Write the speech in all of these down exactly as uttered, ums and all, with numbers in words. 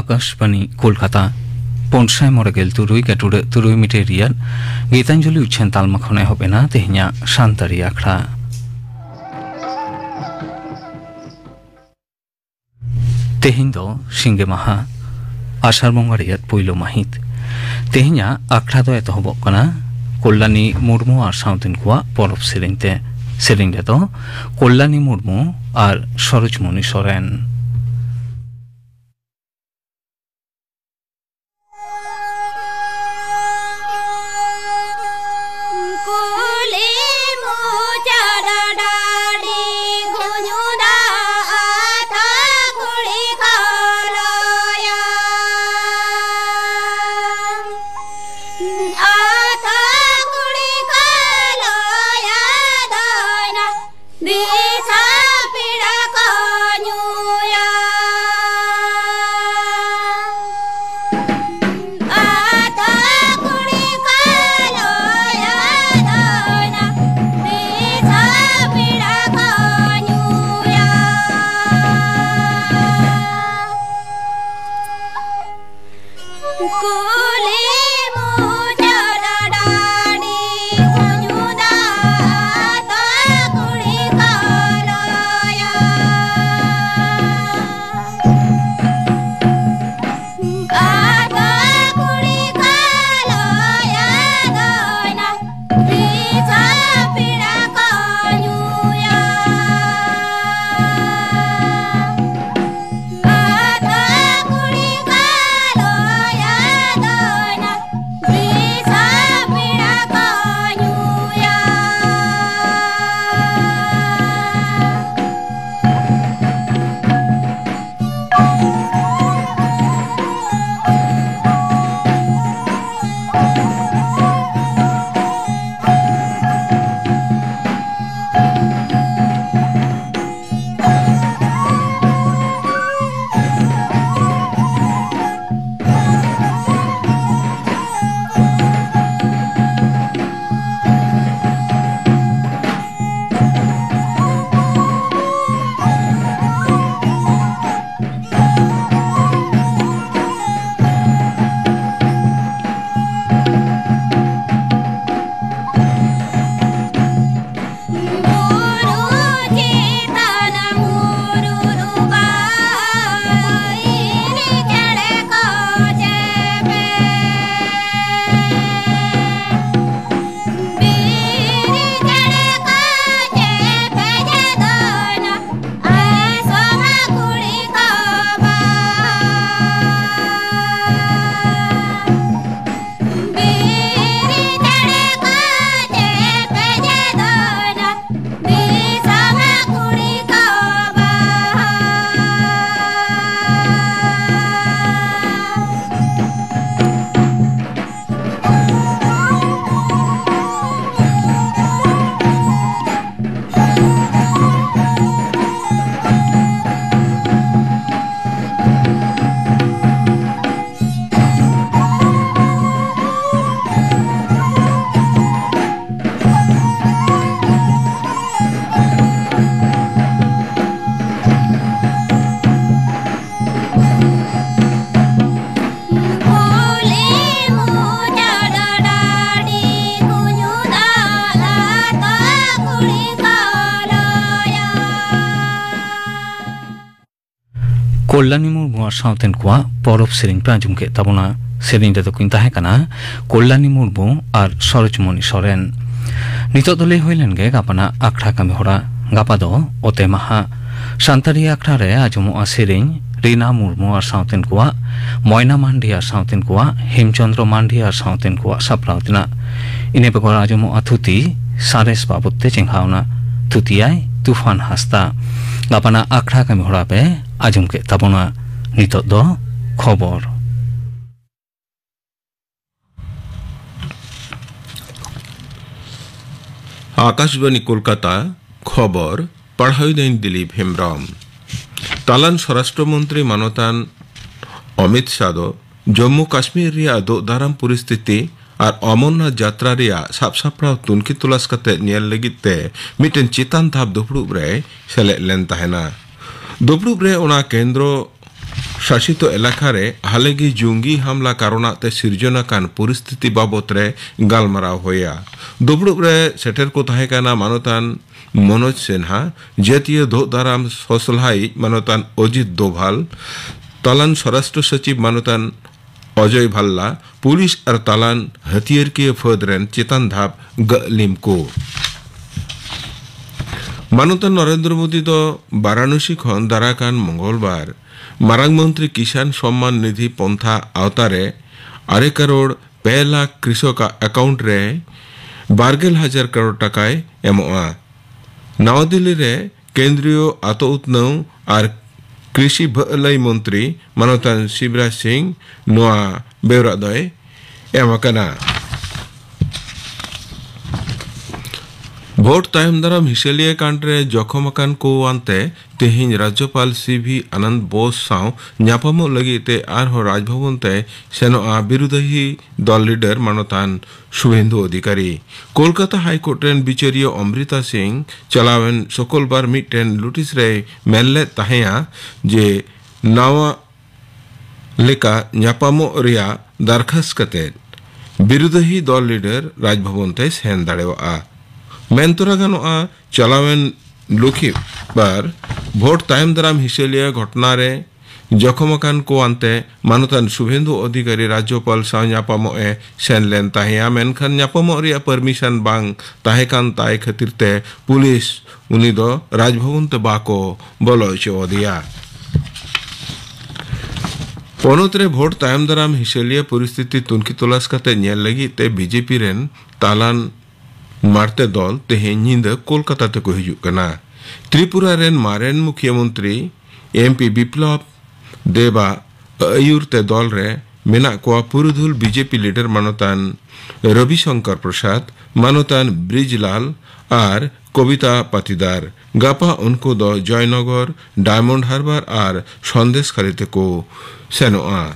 ᱟᱠᱟᱥᱵᱟᱱᱤ ᱠᱳᱞᱠᱟᱛᱟ᱾ ᱯᱩᱱ ᱥᱟᱭ ᱢᱚᱬᱮ ᱜᱮᱞ ᱛᱩᱨᱩᱭ ᱜᱟᱹᱴᱩᱲᱟᱹ ᱛᱩᱨᱩᱭ ᱢᱤᱴᱟᱨ ᱨᱮᱭᱟᱜ ᱜᱤᱛᱟᱧᱡᱚᱞᱤ ᱩᱪᱷᱟᱹᱱ ᱛᱟᱞᱢᱟ ᱠᱷᱚᱱ ᱮᱦᱚᱵ ᱮᱱᱟ ᱛᱮᱦᱮᱧᱟᱜ ᱥᱟᱱᱛᱟᱲᱤ ᱟᱠᱷᱲᱟ᱾ ᱛᱮᱦᱮᱧ ᱫᱚ ᱥᱤᱸᱜᱮ ᱢᱟᱦᱟ, ᱟᱥᱟᱲ ᱵᱚᱸᱜᱟ ᱨᱮᱭᱟᱜ ᱯᱩᱭᱞᱩ ᱢᱟᱹᱦᱤᱛ᱾ ᱛᱮᱦᱮᱧᱟᱜ ᱟᱠᱷᱲᱟ ᱫᱚ ᱮᱛᱚᱦᱚᱵᱚᱜ ᱠᱟᱱᱟ ᱠᱚᱞᱞᱟᱱᱤ ᱢᱩᱨᱢᱩ ᱟᱨ ᱥᱟᱶᱛᱮᱱ ᱠᱚᱣᱟᱜ ᱯᱚᱨᱚᱵᱽ ᱥᱮᱨᱮᱧ ᱛᱮ᱾ ᱥᱮᱨᱮᱧ ᱨᱮᱫᱚ ᱠᱚᱞᱞᱟᱱᱤ ᱢᱩᱨᱢᱩ ᱟᱨ ᱥᱚᱨᱳᱡᱽᱢᱚᱱᱤ ᱥᱚᱨᱮᱱ᱾ ᱠᱩᱞᱤ ᱢᱩᱪᱟᱹᱫ ᱰᱟᱹᱰᱤ ᱜᱩᱧᱩᱫᱟ ᱟᱛᱟ ᱠᱩᱲᱤ ᱠᱚᱞᱚᱭᱟ᱾ ᱟᱛᱟ ᱠᱩᱲᱤ ᱠᱚᱞᱚᱭᱟ ᱫᱚᱭᱱᱟ ᱵᱤᱥᱟ ᱯᱤᱲᱟ ᱠᱚ ᱧᱩᱭᱟ᱾ ᱟᱛᱟ ᱠᱩᱲᱤ ᱠᱚ ᱞᱚᱭᱟ ᱫᱚᱭᱱᱟ, ᱵᱤᱥᱟ ᱯᱤᱲᱟ ᱠᱚ ᱧᱩᱭᱟ᱾ ᱠᱩᱞᱤ ᱢᱩᱪᱟᱹᱫ ᱰᱟᱹᱰᱤ ᱠᱩᱧᱩ ᱫᱟᱜ ᱛᱚ ᱠᱩᱲᱤ ᱠᱚ ᱞᱚᱭᱟ᱾ ᱟᱫᱚ ᱠᱩᱲᱤ ᱠᱚ ᱞᱚᱭᱟ ᱫᱚᱭᱱᱟ, ᱵᱤᱥᱟ ᱯᱤᱲᱟ ᱠᱚ ᱧᱩᱭᱟ᱾ ᱟᱫᱚ ᱠᱩᱲᱤ ᱠᱚ ᱞᱚᱭᱟ ᱫᱚᱭᱱᱟ, ᱠᱚᱞᱞᱟᱱᱤ ᱢᱩᱨᱢᱩ ᱟᱨ ᱥᱟᱶᱛᱮᱱ ᱠᱚᱣᱟᱜ ᱯᱚᱨᱚᱵᱽ ᱥᱮᱨᱮᱧ ᱯᱮ ᱟᱸᱡᱚᱢ ᱠᱮᱫ ᱛᱟᱵᱚᱱᱟ᱾ ᱥᱮᱨᱮᱧ ᱨᱮᱫᱚ ᱠᱤᱱ ᱛᱟᱦᱮᱸ ᱠᱟᱱᱟ ᱠᱚᱞᱞᱟᱱᱤ ᱢᱩᱨᱢᱩ ᱟᱨ ᱥᱚᱨᱳᱡᱽᱢᱚᱱᱤ ᱥᱚᱨᱮᱱ᱾ ᱱᱤᱛᱚᱜ ᱫᱚ ᱞᱟᱹᱭ ᱦᱩᱭ ᱞᱮᱱ ᱜᱮ ᱜᱟᱯᱟᱱᱟᱜ ᱟᱠᱷᱲᱟ ᱠᱟᱹᱢᱤ ᱦᱚᱨᱟ᱾ ᱜᱟᱯᱟ ᱫᱚ ᱚᱛᱮ ᱢᱟᱦᱟ᱾ ᱥᱟᱱᱛᱟᱲᱤ ᱟᱠᱷᱲᱟ ᱨᱮ ᱟᱸᱡᱚᱢᱚᱜᱼᱟ ᱥᱮᱨᱮᱧ ᱨᱤᱱᱟ ᱢᱩᱨᱢᱩ ᱟᱨ ᱥᱟᱶᱛᱮᱱ ᱠᱚᱣᱟᱜ, ᱢᱚᱭᱱᱟ ᱢᱟᱱᱰᱤ ᱟᱨ ᱥᱟᱶᱛᱮᱱ ᱠᱚᱣᱟᱜ, ᱦᱮᱢᱪᱚᱸᱫᱽᱨᱚ ᱢᱟᱱᱰᱤ ᱟᱨ ᱥᱟᱶᱛᱮᱱ ᱠᱚᱣᱟᱜ ᱥᱟᱯᱲᱟᱣ ᱛᱮᱱᱟᱜ᱾ ᱤᱱᱟᱹ ᱵᱮᱜᱚᱨ ᱟᱸᱡᱚᱢᱚᱜᱼᱟ ᱛᱷᱩᱛᱤ, ᱥᱟᱬᱮᱥ ᱵᱟᱵᱚᱫ ᱛᱮ ᱪᱮᱸᱜᱷᱟᱣᱱᱟ᱾ ᱛᱷᱩᱛᱤᱭᱟᱭ ᱛᱩᱯᱷᱟᱱ ᱦᱟᱸᱥᱫᱟ᱾ ᱜᱟᱯᱟᱱᱟᱜ ᱟᱠᱷᱲᱟ ᱠᱟᱹᱢᱤ ᱦᱚᱨᱟ ᱯᱮ ᱟᱸᱡᱚᱢ ᱠᱮᱫ ᱛᱟᱵᱚᱱᱟ᱾ ᱱᱤᱛᱚᱜ ᱫᱚ ᱠᱷᱚᱵᱚᱨ᱾ ᱟᱠᱟᱥᱵᱟᱬᱤ ᱠᱳᱞᱠᱟᱛᱟ, ᱠᱷᱚᱵᱚᱨ ᱯᱟᱲᱦᱟᱣᱤᱫᱟᱹᱧ ᱫᱤᱞᱤᱯ ᱦᱮᱢᱵᱨᱚᱢ᱾ ᱛᱟᱞᱟᱱ ᱥᱚᱨᱟᱥᱴᱨᱚ ᱢᱚᱱᱛᱨᱤ ᱢᱟᱱᱚᱛᱟᱱ ᱚᱢᱤᱛ ᱥᱟᱦ ᱫᱚ ᱡᱚᱢᱢᱩ ᱠᱟᱥᱢᱤᱨ ᱨᱮᱭᱟᱜ ᱫᱳᱜ ᱫᱟᱨᱟᱢ ᱯᱚᱨᱤᱥᱛᱷᱤᱛᱤ ᱟᱨ ᱚᱢᱚᱨᱱᱟᱛᱷ ᱡᱟᱛᱨᱟ ᱨᱮᱭᱟᱜ ᱥᱟᱵ ᱥᱟᱯᱲᱟᱣ ᱛᱩᱱᱠᱷᱤ ᱛᱚᱞᱟᱥ ᱠᱟᱛᱮ ᱧᱮᱞ ᱞᱟᱹᱜᱤᱫ ᱛᱮ ᱢᱤᱫᱴᱮᱱ ᱪᱮᱛᱟᱱ ᱫᱷᱟᱯ ᱫᱩᱯᱲᱩᱵ ᱨᱮᱭ ᱥᱮᱞᱮᱫ ᱞᱮᱱ ᱛᱟᱦᱮᱱᱟ᱾ ᱫᱩᱯᱲᱩᱵ ᱨᱮ ᱚᱱᱟ ᱠᱮᱱᱫᱨᱚ ᱥᱟᱥᱤᱛ ᱮᱞᱟᱠᱟ ᱨᱮ ᱦᱟᱞᱮᱜᱮ ᱡᱚᱝᱜᱤ ᱦᱟᱢᱞᱟ ᱠᱟᱨᱚᱱᱟᱜ ᱛᱮ ᱥᱤᱨᱡᱚᱱ ᱟᱠᱟᱱ ᱯᱚᱨᱤᱥᱛᱷᱤᱛᱤ ᱵᱟᱵᱚᱛ ᱨᱮ ᱜᱟᱞᱢᱟᱨᱟᱣ ᱦᱩᱭᱟ᱾ ᱫᱩᱯᱲᱩᱵ ᱨᱮ ᱥᱮᱴᱮᱨ ᱠᱚ ᱛᱟᱦᱮᱸ ᱠᱟᱱᱟ ᱢᱟᱱᱚᱛᱟᱱ ᱢᱚᱱᱳᱡᱽ ᱥᱤᱱᱦᱟ, ᱡᱟᱹᱛᱤᱭᱟᱹ ᱫᱳᱜ ᱫᱟᱨᱟᱢ ᱥᱚᱥᱞᱟᱭᱤᱡ ᱢᱟᱱᱚᱛᱟᱱ ᱚᱡᱤᱛ ᱫᱳᱵᱷᱟᱞ, ᱛᱟᱞᱟᱱ ᱥᱚᱨᱟᱥᱴᱨᱚ ᱥᱚᱪᱤᱵᱽ ᱢᱟᱱᱚᱛᱟᱱ ᱚᱡᱚᱭ ᱵᱷᱟᱞᱞᱟ, ᱯᱩᱞᱤᱥ ᱟᱨ ᱛᱟᱞᱟᱱ ᱦᱟᱹᱛᱭᱟᱹᱨ ᱠᱤᱭᱟᱹ ᱯᱷᱟᱹᱫᱽ ᱨᱮᱱ ᱪᱮᱛᱟᱱ ᱫᱷᱟᱯ ᱜᱟᱹᱞᱤᱢ ᱠᱚ᱾ ᱢᱟᱱᱚᱛᱟᱱ ᱱᱚᱨᱮᱱᱫᱨᱚ ᱢᱳᱫᱤ ᱫᱚ ᱵᱟᱨᱟᱱᱚᱥᱤ ᱠᱷᱚᱱ ᱫᱟᱨᱟᱠᱟᱱ ᱢᱚᱝᱜᱚᱞᱵᱟᱨ ᱢᱟᱨᱟᱝ ᱢᱚᱱᱛᱨᱤ ᱠᱤᱥᱟᱱ ᱥᱚᱢᱢᱟᱱ ᱱᱤᱫᱷᱤ ᱯᱚᱱᱛᱷᱟ ᱟᱣᱛᱟᱨᱮ ᱟᱨᱮ ᱠᱟᱨᱳᱲ ᱯᱮ ᱞᱟᱠᱷ ᱠᱨᱤᱥᱚᱠᱟᱜ ᱟᱠᱟᱣᱩᱱᱴ ᱨᱮ ᱵᱟᱨᱜᱮᱞ ᱦᱟᱡᱟᱨ ᱠᱟᱨᱳᱲ ᱴᱟᱠᱟᱭ ᱮᱢᱚᱜᱼᱟ᱾ ᱱᱟᱣᱟ ᱫᱤᱞᱞᱤ ᱨᱮ ᱠᱮᱱᱫᱨᱤᱭᱚ ᱟᱛᱳ ᱩᱛᱱᱟᱹᱣ ᱟᱨ ᱠᱨᱤᱥᱤ ᱵᱷᱟᱹᱞᱟᱹᱭ ᱢᱚᱱᱛᱨᱤ ᱢᱟᱱᱚᱛᱟᱱ ᱥᱤᱵᱨᱟᱡᱽ ᱥᱤᱝ ᱱᱚᱣᱟ ᱵᱮᱣᱨᱟ ᱫᱚᱭ ᱮᱢ ᱟᱠᱟᱱᱟ᱾ ᱵᱷᱳᱴ ᱛᱟᱭᱚᱢ ᱫᱟᱨᱟᱢ ᱦᱤᱥᱟᱹᱞᱤᱭᱟᱹ ᱠᱟᱱᱰ ᱨᱮ ᱡᱚᱠᱷᱚᱢ ᱟᱠᱟᱱ ᱠᱚ ᱟᱱᱛᱮ ᱛᱮᱦᱮᱧ ᱨᱟᱡᱽᱡᱚᱯᱟᱞ ᱥᱤ ᱵᱷᱤ ᱟᱱᱟᱱᱫ ᱵᱳᱥ ᱥᱟᱶ ᱧᱟᱯᱟᱢᱚᱜ ᱞᱟᱹᱜᱤᱫ ᱛᱮ ᱟᱨᱦᱚᱸ ᱨᱟᱡᱽᱵᱷᱚᱵᱚᱱ ᱛᱮᱭ ᱥᱮᱱᱚᱜᱼᱟ ᱵᱤᱨᱳᱫᱷᱤ ᱫᱚᱞ ᱞᱤᱰᱟᱨ ᱢᱟᱱᱚᱛᱟᱱ ᱥᱩᱵᱷᱮᱱᱫᱩ ᱚᱫᱷᱤᱠᱟᱨᱤ᱾ ᱠᱳᱞᱠᱟᱛᱟ ᱦᱟᱭᱠᱳᱨᱴ ᱨᱮᱱ ᱵᱤᱪᱟᱹᱨᱤᱭᱟᱹ ᱚᱢᱨᱤᱛᱟ ᱥᱤᱝ ᱪᱟᱞᱟᱣᱮᱱ ᱥᱩᱠᱚᱞᱵᱟᱨ ᱢᱤᱫᱴᱮᱱ ᱞᱩᱴᱤᱥ ᱨᱮᱭ ᱢᱮᱱ ᱞᱮᱫ ᱛᱟᱦᱮᱸᱭᱟ ᱡᱮ ᱱᱟᱣᱟ ᱞᱮᱠᱟ ᱧᱟᱯᱟᱢᱚᱜ ᱨᱮᱭᱟᱜ ᱫᱟᱨᱠᱷᱟᱥ ᱠᱟᱛᱮ ᱵᱤᱨᱳᱫᱷᱤ ᱫᱚᱞ ᱞᱤᱰᱟᱨ ᱨᱟᱡᱽᱵᱷᱚᱵᱚᱱ ᱛᱮᱭ ᱥᱮᱱ ᱫᱟᱲᱮᱭᱟᱜᱼᱟ᱾ ᱢᱮᱱ ᱛᱚᱨᱟ ᱜᱟᱱᱚᱜᱼᱟ, ᱪᱟᱞᱟᱣᱮᱱ ᱞᱩᱠᱷᱤᱵᱟᱨ ᱵᱷᱳᱴ ᱛᱟᱭᱚᱢ ᱫᱟᱨᱟᱢ ᱦᱤᱥᱟᱹᱞᱤᱭᱟᱹ ᱜᱷᱚᱴᱚᱱᱟ ᱨᱮ ᱡᱚᱠᱷᱚᱢ ᱟᱠᱟᱱ ᱠᱚ ᱟᱱᱛᱮ ᱢᱟᱱᱚᱛᱟᱱ ᱥᱩᱵᱷᱮᱱᱫᱩ ᱚᱫᱷᱤᱠᱟᱨᱤ ᱨᱟᱡᱽᱡᱚᱯᱟᱞ ᱥᱟᱶ ᱧᱟᱯᱟᱢᱚᱜ ᱮ ᱥᱮᱱ ᱞᱮᱱ ᱛᱟᱦᱮᱸᱭᱟ, ᱢᱮᱱᱠᱷᱟᱱ ᱧᱟᱯᱟᱢᱚᱜ ᱨᱮᱭᱟᱜ ᱯᱟᱨᱢᱤᱥᱚᱱ ᱵᱟᱝ ᱛᱟᱦᱮᱸ ᱠᱟᱱ ᱛᱟᱭ ᱠᱷᱟᱹᱛᱤᱨ ᱛᱮ ᱯᱩᱞᱤᱥ ᱩᱱᱤ ᱫᱚ ᱨᱟᱡᱽᱵᱷᱚᱵᱚᱱ ᱛᱮ ᱵᱟᱠᱚ ᱵᱚᱞᱚ ᱦᱚᱪᱚ ᱟᱫᱮᱭᱟ᱾ ᱯᱚᱱᱚᱛ ᱨᱮ ᱵᱷᱳᱴ ᱛᱟᱭᱚᱢ ᱫᱟᱨᱟᱢ ᱦᱤᱥᱟᱹᱞᱤᱭᱟᱹ ᱯᱚᱨᱤᱥᱛᱷᱤᱛᱤ ᱛᱩᱱᱠᱷᱤ ᱛᱚᱞᱟᱥ ᱠᱟᱛᱮ ᱧᱮᱞ ᱞᱟᱹᱜᱤᱫ ᱛᱮ ᱵᱤᱡᱮᱯᱤ ᱨᱮᱱ ᱛᱟᱞᱟᱱ ᱢᱟᱨᱛᱮ ᱫᱚᱞ ᱛᱮᱦᱮᱧ ᱧᱤᱫᱟᱹ ᱠᱳᱞᱠᱟᱛᱟ ᱛᱮᱠᱚ ᱦᱤᱡᱩᱜ ᱠᱟᱱᱟ᱾ ᱛᱨᱤᱯᱩᱨᱟ ᱨᱮᱱ ᱢᱟᱨᱮᱱ ᱢᱩᱠᱷᱤᱭᱟᱹ ᱢᱚᱱᱛᱨᱤ ᱮᱢ ᱯᱤ ᱵᱤᱯᱞᱚᱵ ᱫᱮᱵᱟᱜ ᱟᱹᱭᱩᱨ ᱛᱮ ᱫᱚᱞ ᱨᱮ ᱢᱮᱱᱟᱜ ᱠᱚᱣᱟ ᱯᱩᱨᱩᱫᱷᱩᱞ ᱵᱤᱡᱮᱯᱤ ᱞᱤᱰᱟᱨ ᱢᱟᱱᱚᱛᱟᱱ ᱨᱚᱵᱤ ᱥᱚᱝᱠᱚᱨ ᱯᱨᱚᱥᱟᱫᱽ, ᱢᱟᱱᱚᱛᱟᱱ ᱵᱨᱤᱡᱽᱞᱟᱞ ᱟᱨ ᱠᱚᱵᱤᱛᱟ ᱯᱟᱛᱤᱫᱟᱨ᱾ ᱜᱟᱯᱟ ᱩᱱᱠᱩ ᱫᱚ ᱡᱚᱭᱱᱚᱜᱚᱨ, ᱰᱟᱭᱢᱚᱱᱰ ᱦᱟᱨᱵᱟᱨ ᱟᱨ ᱥᱚᱱᱫᱮᱥ ᱠᱷᱟᱹᱞᱤ ᱛᱮᱠᱚ ᱥᱮᱱᱚᱜᱼᱟ᱾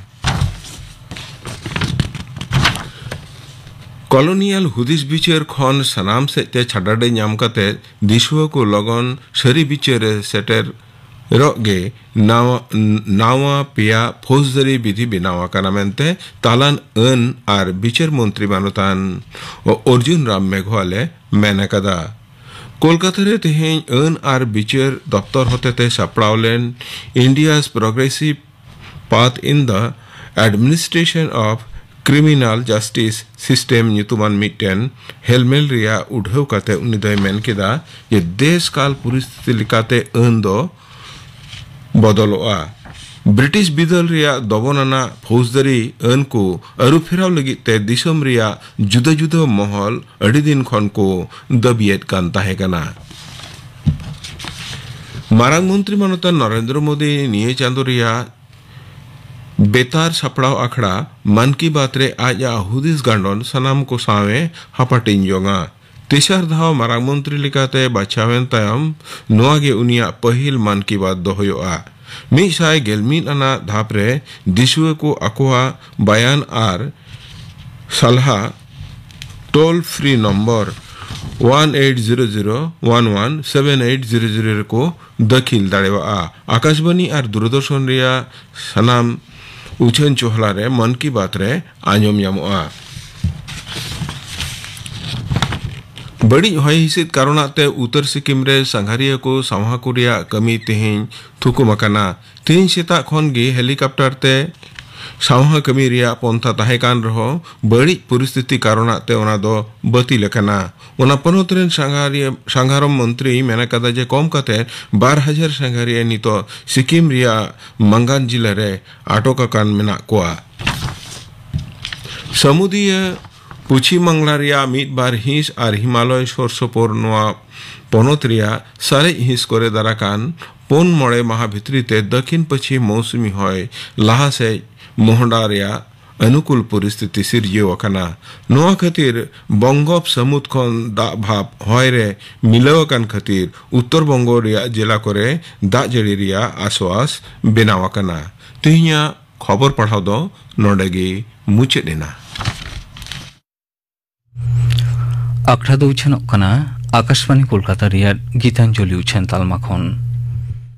ᱠᱚᱞᱳᱱᱤᱭᱟᱞ ᱦᱩᱫᱤᱥ ᱵᱤᱪᱟᱹᱨ ᱠᱷᱚᱱ ᱥᱟᱱᱟᱢ ᱥᱮᱫ ᱛᱮ ᱪᱷᱟᱰᱟᱰᱮ ᱧᱟᱢ ᱠᱟᱛᱮ ᱫᱤᱥᱩᱣᱟᱹ ᱠᱚ ᱞᱚᱜᱚᱱ ᱥᱟᱹᱨᱤ ᱵᱤᱪᱟᱹᱨ ᱨᱮ ᱥᱮᱴᱮᱨᱚᱜ ᱜᱮ ᱱᱟᱣᱟ, ᱱᱟᱣᱟ ᱯᱮᱭᱟ ᱯᱷᱳᱡᱽᱫᱟᱹᱨᱤ ᱵᱤᱫᱷᱤ ᱵᱮᱱᱟᱣ ᱟᱠᱟᱱᱟ ᱢᱮᱱᱛᱮ ᱛᱟᱞᱟᱱ ᱟᱹᱱ ᱟᱨ ᱵᱤᱪᱟᱹᱨ ᱢᱚᱱᱛᱨᱤ ᱢᱟᱱᱚᱛᱟᱱ ᱚᱨᱡᱩᱱ ᱨᱟᱢ ᱢᱮᱜᱷᱣᱟᱞ ᱮ ᱢᱮᱱ ᱟᱠᱟᱫᱟ᱾ ᱠᱳᱞᱠᱟᱛᱟ ᱨᱮ ᱛᱮᱦᱮᱧ ᱟᱹᱱ ᱟᱨ ᱵᱤᱪᱟᱹᱨ ᱫᱚᱯᱛᱚᱨ ᱦᱚᱛᱮᱛᱮ ᱥᱟᱯᱲᱟᱣ ᱞᱮᱱ India's Progressive Path in the Administration of Criminal Justice System ᱧᱩᱛᱩᱢᱟᱱ ᱢᱤᱫᱴᱮᱱ ᱦᱮᱞᱢᱮᱞ ᱨᱮᱭᱟᱜ ᱩᱰᱷᱟᱹᱣ ᱠᱟᱛᱮ ᱩᱱᱤ ᱫᱚᱭ ᱢᱮᱱ ᱠᱮᱫᱟ ᱡᱮ ᱫᱮᱥ ᱠᱟᱞ ᱯᱚᱨᱤᱥᱛᱷᱤᱛᱤ ᱞᱮᱠᱟᱛᱮ ᱟᱹᱱ ᱫᱚ ᱵᱚᱫᱚᱞᱚᱜᱼᱟ᱾ ᱵᱨᱤᱴᱤᱥ ᱵᱤᱫᱟᱹᱞ ᱨᱮᱭᱟᱜ ᱫᱚᱵᱚᱱ ᱟᱱᱟᱜ ᱯᱷᱳᱡᱽᱫᱟᱹᱨᱤ ᱟᱹᱱ ᱠᱚ ᱟᱹᱨᱩ ᱯᱷᱮᱨᱟᱣ ᱞᱟᱹᱜᱤᱫ ᱛᱮ ᱫᱤᱥᱚᱢ ᱨᱮᱭᱟᱜ ᱡᱩᱫᱟᱹ ᱡᱩᱫᱟᱹ ᱢᱚᱦᱚᱞ ᱟᱹᱰᱤ ᱫᱤᱱ ᱠᱷᱚᱱ ᱠᱚ ᱫᱟᱹᱵᱤᱭᱮᱫ ᱠᱟᱱ ᱛᱟᱦᱮᱸ ᱠᱟᱱᱟ᱾ ᱢᱟᱨᱟᱝ ᱢᱚᱱᱛᱨᱤ ᱢᱟᱱᱚᱛᱟᱱ ᱱᱚᱨᱮᱱᱫᱨᱚ ᱢᱳᱫᱤ ᱱᱤᱭᱟᱹ ᱪᱟᱸᱫᱚ ᱨᱮᱭᱟᱜ ᱵᱮᱛᱟᱨ ᱥᱟᱯᱲᱟᱣ ᱟᱠᱷᱲᱟ ᱢᱟᱱ ᱠᱤ ᱵᱟᱛ ᱨᱮ ᱟᱡᱟᱜ ᱦᱩᱫᱤᱥ ᱜᱟᱸᱰᱚᱱ ᱥᱟᱱᱟᱢ ᱠᱚ ᱥᱟᱶ ᱮ ᱦᱟᱯᱟᱴᱤᱧ ᱡᱚᱝᱟ᱾ ᱛᱮᱥᱟᱨ ᱫᱷᱟᱣ ᱢᱟᱨᱟᱝ ᱢᱚᱱᱛᱨᱤ ᱞᱮᱠᱟᱛᱮ ᱵᱟᱪᱷᱟᱣᱮᱱ ᱛᱟᱭᱚᱢ ᱱᱚᱣᱟ ᱜᱮ ᱩᱱᱤᱭᱟᱜ ᱯᱟᱹᱦᱤᱞ ᱢᱟᱱ ᱠᱤ ᱵᱟᱛ ᱫᱚ ᱦᱩᱭᱩᱜᱼᱟ᱾ ᱢᱤᱫ ᱥᱟᱭ ᱜᱮᱞ ᱢᱤᱫ ᱟᱱᱟᱜ ᱫᱷᱟᱯ ᱨᱮ ᱫᱤᱥᱩᱣᱟᱹ ᱠᱚ ᱟᱠᱚᱣᱟᱜ ᱵᱟᱭᱟᱱ ᱟᱨ ᱥᱟᱞᱦᱟ toll free number one eight zero zero one one seven eight zero zero ᱨᱮᱠᱚ ᱫᱟᱹᱠᱷᱤᱞ ᱫᱟᱲᱮᱭᱟᱜᱼᱟ᱾ ᱟᱠᱟᱥᱵᱟᱱᱤ ᱟᱨ ᱫᱩᱨᱫᱚᱨᱥᱚᱱ ᱨᱮᱭᱟᱜ ᱥᱟᱱᱟᱢ ᱩᱪᱷᱟᱹᱱ ᱪᱚᱦᱞᱟ ᱨᱮ ᱢᱚᱱ ᱠᱤ ᱵᱟᱛ ᱨᱮ ᱟᱸᱡᱚᱢ ᱧᱟᱢᱚᱜᱼᱟ᱾ ᱵᱟᱹᱲᱤᱡ ᱦᱚᱭ ᱦᱤᱸᱥᱤᱫ ᱠᱟᱨᱚᱱᱟᱜ ᱛᱮ ᱩᱛᱛᱚᱨ ᱥᱤᱠᱤᱢ ᱨᱮ ᱥᱟᱸᱜᱷᱟᱨᱤᱭᱟᱹ ᱠᱚ ᱥᱟᱶᱦᱟ ᱠᱚ ᱨᱮᱭᱟᱜ ᱠᱟᱹᱢᱤ ᱛᱮᱦᱮᱧ ᱛᱷᱩᱠᱩᱢ ᱟᱠᱟᱱᱟ᱾ ᱛᱮᱦᱮᱧ ᱥᱮᱛᱟᱜ ᱠᱷᱚᱱ ᱜᱮ ᱦᱮᱞᱤᱠᱟᱯᱴᱟᱨ ᱛᱮ ᱥᱟᱶᱦᱟ ᱠᱟᱹᱢᱤ ᱨᱮᱭᱟᱜ ᱯᱚᱱᱛᱷᱟ ᱛᱟᱦᱮᱸ ᱠᱟᱱ ᱨᱮᱦᱚᱸ, ᱵᱟᱹᱲᱤᱡ ᱯᱚᱨᱤᱥᱛᱷᱤᱛᱤ ᱠᱟᱨᱚᱱᱟᱜ ᱛᱮ ᱚᱱᱟ ᱫᱚ ᱵᱟᱹᱛᱤᱞ ᱟᱠᱟᱱᱟ᱾ ᱚᱱᱟ ᱯᱚᱱᱚᱛ ᱨᱮᱱ ᱥᱟᱸᱜᱷᱟᱨᱤᱭᱟᱹ, ᱥᱟᱸᱜᱷᱟᱨᱚᱢ ᱢᱚᱱᱛᱨᱤᱭ ᱢᱮᱱ ᱟᱠᱟᱫᱟ ᱡᱮ ᱠᱚᱢ ᱠᱟᱛᱮ ᱵᱟᱨ ᱦᱟᱡᱟᱨ ᱥᱟᱸᱜᱷᱟᱨᱤᱭᱟᱹ ᱱᱤᱛᱚᱜ ᱥᱤᱠᱤᱢ ᱨᱮᱭᱟᱜ ᱢᱟᱝᱜᱟᱱ ᱡᱤᱞᱟᱹ ᱨᱮ ᱟᱴᱚᱠ ᱟᱠᱟᱱ ᱢᱮᱱᱟᱜ ᱠᱚᱣᱟ᱾ ᱥᱟᱹᱢᱩᱫᱤᱭᱟᱹ ᱯᱚᱪᱷᱤᱢ ᱵᱟᱝᱞᱟ ᱨᱮᱭᱟᱜ ᱢᱤᱫ ᱵᱟᱨ ᱦᱤᱸᱥ ᱟᱨ ᱦᱤᱢᱟᱞᱚᱭ ᱥᱳᱨ ᱥᱳᱯᱳᱨ ᱱᱚᱣᱟ ᱯᱚᱱᱚᱛ ᱨᱮᱭᱟᱜ ᱥᱟᱨᱮᱡ ᱦᱤᱸᱥ ᱠᱚᱨᱮ ᱫᱟᱨᱟᱠᱟᱱ ᱯᱩᱱ ᱢᱚᱬᱮ ᱢᱟᱦᱟ ᱵᱷᱤᱛᱨᱤ ᱛᱮ ᱫᱟᱹᱠᱷᱤᱱ ᱯᱚᱪᱷᱤᱢ ᱢᱳᱣᱥᱩᱢᱤ ᱦᱚᱭ ᱞᱟᱦᱟ ᱥᱮᱡ ᱢᱚᱦᱰᱟ ᱨᱮᱭᱟᱜ ᱚᱱᱩᱠᱩᱞ ᱯᱚᱨᱤᱥᱛᱷᱤᱛᱤ ᱥᱤᱨᱡᱟᱹᱣ ᱟᱠᱟᱱᱟ᱾ ᱱᱚᱣᱟ ᱠᱷᱟᱹᱛᱤᱨ ᱵᱚᱝᱜᱳᱯ ᱥᱟᱹᱢᱩᱫ ᱠᱷᱚᱱ ᱫᱟᱜ ᱵᱷᱟᱵᱽ ᱦᱚᱭ ᱨᱮ ᱢᱤᱞᱟᱹᱣ ᱟᱠᱟᱱ ᱠᱷᱟᱹᱛᱤᱨ ᱩᱛᱛᱚᱨ ᱵᱚᱝᱜᱚ ᱨᱮᱭᱟᱜ ᱡᱮᱞᱟ ᱠᱚᱨᱮ ᱫᱟᱜ ᱡᱟᱹᱲᱤ ᱨᱮᱭᱟᱜ ᱟᱥᱣᱟᱥ ᱵᱮᱱᱟᱣ ᱟᱠᱟᱱᱟ᱾ ᱛᱮᱦᱮᱧᱟᱜ ᱠᱷᱚᱵᱚᱨ ᱯᱟᱲᱦᱟᱣ ᱫᱚ ᱱᱚᱰᱮ ᱜᱮ ᱢᱩᱪᱟᱹᱫ ᱮᱱᱟ᱾ ᱟᱠᱷᱲᱟ ᱫᱚ ᱩᱪᱷᱟᱹᱱᱚᱜ ᱠᱟᱱᱟ ᱟᱠᱟᱥᱵᱟᱱᱤ ᱠᱳᱞᱠᱟᱛᱟ ᱨᱮᱭᱟᱜ ᱜᱤᱛᱟᱧᱡᱚᱞᱤ ᱩᱪᱷᱟᱹᱱ ᱛᱟᱞᱢᱟ ᱠᱷᱚᱱ᱾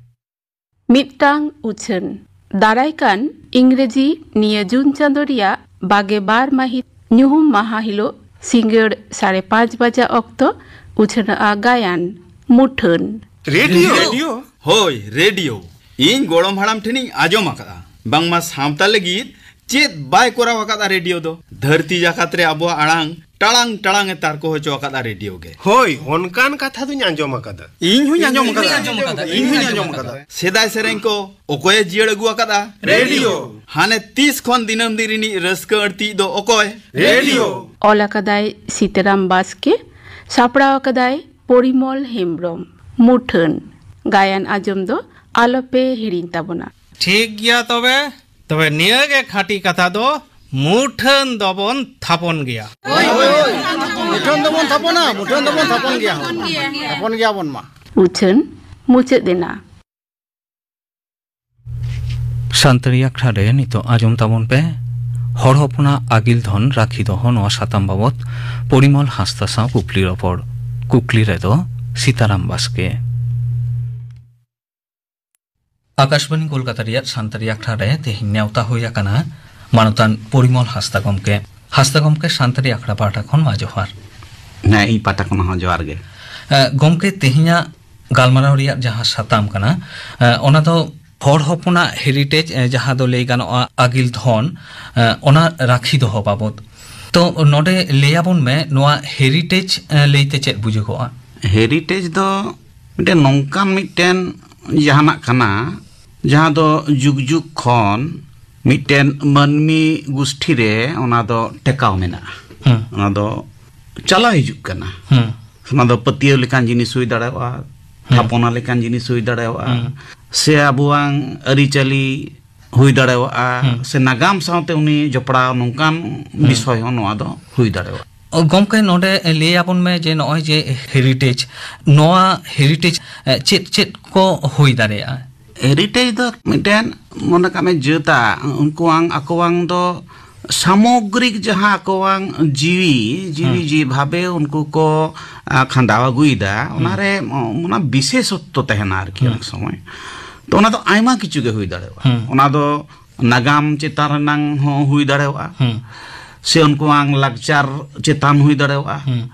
ᱢᱤᱫᱴᱟᱝ ᱩᱪᱷᱟᱹᱱ᱾ ᱫᱟᱨᱟᱭ ᱠᱟᱱ ᱤᱝᱨᱮᱡᱤ ᱱᱤᱭᱟᱹ ᱡᱩᱱ ᱪᱟᱸᱫᱚ ᱨᱮᱭᱟᱜ ᱵᱟᱜᱮ ᱵᱟᱨ ᱢᱟᱹᱦᱤᱛ ᱧᱩᱦᱩᱢ ᱢᱟᱦᱟ ᱦᱤᱞᱳᱜ ᱥᱤᱸᱜᱟᱹᱲ ᱥᱟᱲᱮ ᱯᱟᱸᱪ ᱵᱟᱡᱟ ᱚᱠᱛᱚ ᱩᱪᱷᱟᱹᱱᱚᱜᱼᱟ ᱜᱟᱭᱟᱱ ᱢᱩᱴᱷᱟᱹᱱ᱾ ᱨᱮᱰᱤᱭᱳ? ᱨᱮᱰᱤᱭᱳ? ᱦᱳᱭ, ᱨᱮᱰᱤᱭᱳ᱾ ᱤᱧ ᱜᱚᱲᱚᱢ ᱦᱟᱲᱟᱢ ᱴᱷᱮᱱᱤᱧ ᱟᱸᱡᱚᱢ ᱟᱠᱟᱫᱼᱟ, ᱵᱟᱝᱢᱟ ᱥᱟᱶᱛᱟ ᱞᱟᱹᱜᱤᱫ ᱪᱮᱫ ᱵᱟᱭ ᱠᱚᱨᱟᱣ ᱟᱠᱟᱫᱼᱟ ᱨᱮᱰᱤᱭᱳ ᱫᱚ? ᱫᱷᱟᱹᱨᱛᱤ ᱡᱟᱠᱟᱛ ᱨᱮ ᱟᱵᱚᱣᱟᱜ ᱟᱲᱟᱝ ᱴᱟᱲᱟᱝ ᱴᱟᱲᱟᱝ ᱮ ᱛᱟᱨᱠᱚ ᱦᱚᱪᱚ ᱟᱠᱟᱫᱼᱟ ᱨᱮᱰᱤᱭᱳ ᱜᱮ᱾ ᱦᱳᱭ, ᱚᱱᱠᱟᱱ ᱠᱟᱛᱷᱟ ᱫᱚᱧ ᱟᱸᱡᱚᱢ ᱟᱠᱟᱫᱟ᱾ ᱤᱧ ᱦᱚᱧ ᱟᱸᱡᱚᱢ ᱟᱠᱟᱫᱟ᱾ ᱤᱧ ᱦᱚᱧ ᱟᱸᱡᱚᱢ ᱟᱠᱟᱫᱟ᱾ ᱥᱮᱫᱟᱭ ᱥᱮᱨᱮᱧ ᱠᱚ ᱚᱠᱚᱭᱮ ᱡᱤᱭᱟᱹᱲ ᱟᱹᱜᱩ ᱟᱠᱟᱫᱼᱟ? ᱨᱮᱰᱤᱭᱳ᱾ ᱦᱟᱱᱮ ᱛᱤᱥ ᱠᱷᱚᱱ ᱫᱤᱱᱟᱹᱢ ᱫᱤᱱ ᱨᱤᱱᱤᱡ ᱨᱟᱹᱥᱠᱟᱹ ᱟᱹᱲᱛᱤᱭᱤᱡ ᱫᱚ ᱚᱠᱚᱭ? ᱨᱮᱰᱤᱭᱳ᱾ ᱚᱞ ᱟᱠᱟᱫᱟᱭ ᱥᱤᱛᱟᱨᱟᱢ ᱵᱟᱥᱠᱮ, ᱥᱟᱯᱲᱟᱣ ᱟᱠᱟᱫᱟᱭ ᱯᱚᱨᱤᱢᱚᱞ ᱦᱮᱢᱵᱽᱨᱚᱢ᱾ ᱢᱩᱴᱷᱟᱹᱱ᱾ ᱜᱟᱭᱟᱱ ᱟᱸᱡᱚᱢ ᱫᱚ ᱟᱞᱚᱯᱮ ᱦᱤᱲᱤᱧ ᱛᱟᱵᱚᱱᱟ᱾ ᱴᱷᱤᱠ ᱜᱮᱭᱟ ᱛᱚᱵᱮ, ᱛᱚᱵᱮ ᱱᱤᱭᱟᱹ ᱜᱮ ᱠᱷᱟᱹᱴᱤ ᱠᱟᱛᱷᱟ ᱫᱚ, ᱢᱩᱴᱷᱟᱹᱱ ᱫᱚᱵᱚᱱ ᱛᱷᱟᱯᱚᱱ ᱜᱮᱭᱟ᱾ ᱢᱩᱴᱷᱟᱹᱱ ᱫᱚᱵᱚᱱ ᱛᱷᱟᱯᱚᱱᱟ, ᱢᱩᱴᱷᱟᱹᱱ ᱫᱚᱵᱚᱱ ᱛᱷᱟᱯᱚᱱ ᱜᱮᱭᱟ, ᱛᱷᱟᱯᱚᱱ ᱜᱮᱭᱟᱵᱚᱱ ᱢᱟ᱾ ᱩᱪᱷᱟᱹᱱ ᱢᱩᱪᱟᱹᱫ ᱮᱱᱟ᱾ ᱥᱟᱱᱛᱟᱲᱤ ᱟᱠᱷᱲᱟ ᱨᱮ ᱱᱤᱛᱚᱜ ᱟᱸᱡᱚᱢ ᱛᱟᱵᱚᱱ ᱯᱮ ᱦᱚᱲ ᱦᱚᱯᱚᱱᱟᱜ ᱟᱹᱜᱤᱞ ᱫᱷᱚᱱ ᱨᱟᱹᱠᱷᱤ ᱫᱚᱦᱚ, ᱱᱚᱣᱟ ᱥᱟᱛᱟᱢ ᱵᱟᱵᱚᱛ ᱯᱚᱨᱤᱢᱚᱞ ᱦᱟᱸᱥᱫᱟ ᱥᱟᱶ ᱠᱩᱠᱞᱤ ᱨᱚᱯᱚᱲ᱾ ᱠᱩᱠᱞᱤ ᱨᱮᱫᱚ ᱥᱤᱛᱟᱨᱟᱢ ᱵᱟᱥᱠᱮ᱾ ᱟᱠᱟᱥᱵᱟᱱᱤ ᱠᱳᱞᱠᱟᱛᱟ ᱨᱮᱭᱟᱜ ᱥᱟᱱᱛᱟᱲᱤ ᱟᱠᱷᱲᱟ ᱨᱮ ᱛᱮᱦᱮᱧ ᱱᱮᱣᱛᱟ ᱦᱩᱭ ᱟᱠᱟᱱᱟ ᱢᱟᱱᱚᱛᱟᱱ ᱯᱚᱨᱤᱢᱚᱞ ᱦᱟᱸᱥᱫᱟ ᱜᱚᱢᱠᱮ᱾ ᱦᱟᱸᱥᱫᱟ ᱜᱚᱢᱠᱮ, ᱥᱟᱱᱛᱟᱲᱤ ᱟᱠᱷᱲᱟ ᱯᱟᱦᱴᱟ ᱠᱷᱚᱱ ᱢᱟ ᱡᱚᱦᱟᱨ᱾ ᱦᱮᱸ, ᱤᱧ ᱯᱟᱦᱴᱟ ᱠᱷᱚᱱ ᱦᱚᱸ ᱡᱚᱦᱟᱨ ᱜᱮ᱾ ᱮ, ᱜᱚᱢᱠᱮ, ᱛᱮᱦᱮᱧᱟᱜ ᱜᱟᱞᱢᱟᱨᱟᱣ ᱨᱮᱭᱟᱜ ᱡᱟᱦᱟᱸ ᱥᱟᱛᱟᱢ ᱠᱟᱱᱟ, ᱮ, ᱚᱱᱟ ᱫᱚ ᱦᱚᱲ ᱦᱚᱯᱚᱱᱟᱜ ᱦᱮᱨᱤᱴᱮᱡᱽ, ᱮ, ᱡᱟᱦᱟᱸ ᱫᱚ ᱞᱟᱹᱭ ᱜᱟᱱᱚᱜᱼᱟ ᱟᱹᱜᱤᱞ ᱫᱷᱚᱱ, ᱮ, ᱚᱱᱟ ᱨᱟᱹᱠᱷᱤ ᱫᱚᱦᱚ ᱵᱟᱵᱚᱫ᱾ ᱛᱚ, ᱱᱚᱰᱮ ᱞᱟᱹᱭ ᱟᱵᱚᱱ ᱢᱮ, ᱱᱚᱣᱟ ᱦᱮᱨᱤᱴᱮᱡᱽ, ᱮ, ᱞᱟᱹᱭᱛᱮ ᱪᱮᱫ ᱵᱩᱡᱷᱟᱹᱜᱚᱜᱼᱟ? ᱦᱮᱨᱤᱴᱮᱡᱽ ᱫᱚ ᱢᱤᱫᱴᱮᱱ ᱱᱚᱝᱠᱟᱱ ᱢᱤᱫᱴᱮᱱ, ᱡᱟᱦᱟᱱᱟᱜ ᱠᱟᱱᱟ, ᱡᱟᱦᱟᱸ ᱫᱚ ᱡᱩᱜᱽ ᱡᱩᱜᱽ ᱠᱷᱚᱱ ᱢᱤᱫᱴᱮᱱ ᱢᱟᱹᱱᱢᱤ ᱜᱩᱥᱴᱷᱤ ᱨᱮ ᱚᱱᱟ ᱫᱚ ᱴᱮᱠᱟᱣ ᱢᱮᱱᱟᱜᱼᱟ᱾ ᱦᱩᱸ᱾ ᱚᱱᱟ ᱫᱚ ᱪᱟᱞᱟᱣ ᱦᱤᱡᱩᱜ ᱠᱟᱱᱟ᱾ ᱦᱩᱸ᱾ ᱚᱱᱟ ᱫᱚ ᱯᱟᱹᱛᱭᱟᱹᱣ ᱞᱮᱠᱟᱱ ᱡᱤᱱᱤᱥ ᱦᱩᱭ ᱫᱟᱲᱮᱭᱟᱜᱼᱟ, ᱦᱩᱸ᱾ ᱛᱷᱟᱯᱚᱱᱟ ᱞᱮᱠᱟᱱ ᱡᱤᱱᱤᱥ ᱦᱩᱭ ᱫᱟᱲᱮᱭᱟᱜᱼᱟ, ᱦᱩᱸ᱾ ᱥᱮ ᱟᱵᱚᱣᱟᱝ ᱟᱹᱨᱤᱪᱟᱹᱞᱤ ᱦᱩᱭ ᱫᱟᱲᱮᱭᱟᱜᱼᱟ, ᱦᱩᱸ᱾ ᱥᱮ ᱱᱟᱜᱟᱢ ᱥᱟᱶᱛᱮ ᱩᱱᱤ ᱡᱚᱯᱲᱟᱣ ᱱᱚᱝᱠᱟᱱ ᱦᱩᱸ᱾ ᱵᱤᱥᱚᱭ ᱦᱚᱸ ᱱᱚᱣᱟ ᱫᱚ ᱦᱩᱭ ᱫᱟᱲᱮᱭᱟᱜᱼᱟ᱾ ᱚ, ᱜᱚᱢᱠᱮ, ᱱᱚᱰᱮ ᱞᱟᱹᱭ ᱟᱵᱚᱱ ᱢᱮ ᱡᱮ ᱱᱚᱜᱼᱚᱭ ᱡᱮ ᱦᱮᱨᱤᱴᱮᱡᱽ, ᱱᱚᱣᱟ ᱦᱮᱨᱤᱴᱮᱡᱽ, ᱮ, ᱪᱮᱫ ᱪᱮᱫ ᱠᱚ ᱦᱩᱭ ᱫᱟᱲᱮᱭᱟᱜᱼᱟ? ᱦᱮᱨᱤᱴᱮᱡᱽ ᱫᱚ ᱢᱤᱫᱴᱮᱱ, ᱢᱚᱱᱮ ᱠᱟᱜ ᱢᱮ, ᱡᱟᱹᱛᱟᱜ ᱩᱱᱠᱩᱣᱟᱝ ᱟᱠᱚᱣᱟᱝ ᱫᱚ ᱥᱟᱢᱚᱜᱽᱨᱤᱠ ᱡᱟᱦᱟᱸ ᱟᱠᱚᱣᱟᱝ ᱡᱤᱣᱤ, ᱡᱤᱣᱤ ᱦᱩᱸ᱾ ᱡᱤᱣᱤ ᱵᱷᱟᱵᱮ ᱩᱱᱠᱩ ᱠᱚ, ᱟ, ᱠᱷᱟᱸᱰᱟᱣ ᱟᱹᱜᱩᱭᱮᱫᱟ, ᱦᱩᱸ᱾ ᱚᱱᱟᱨᱮ ᱚ-, ᱚᱱᱟ ᱵᱤᱥᱮᱥᱚᱛᱛᱚ ᱛᱟᱦᱮᱱᱟ ᱟᱨᱠᱤ ᱦᱩᱸ᱾ ᱚᱱᱮᱠ ᱥᱚᱢᱚᱭ᱾ ᱛᱚ ᱚᱱᱟ ᱫᱚ ᱟᱭᱢᱟ ᱠᱤᱪᱷᱩ ᱜᱮ ᱦᱩᱭ ᱫᱟᱲᱮᱭᱟᱜᱼᱟ᱾ ᱦᱩᱸ᱾ ᱚᱱᱟ ᱫᱚ ᱱᱟᱜᱟᱢ ᱪᱮᱛᱟᱱ ᱨᱮᱱᱟᱝ ᱦᱚᱸ ᱦᱩᱭ ᱫᱟᱲᱮᱭᱟᱜᱼᱟ, ᱦᱩᱸ᱾ ᱥᱮ ᱩᱱᱠᱩᱣᱟᱝ ᱞᱟᱠᱪᱟᱨ ᱪᱮᱛᱟᱱ ᱦᱩᱭ ᱫᱟᱲᱮᱭᱟᱜᱼᱟ᱾ ᱦᱩᱸ᱾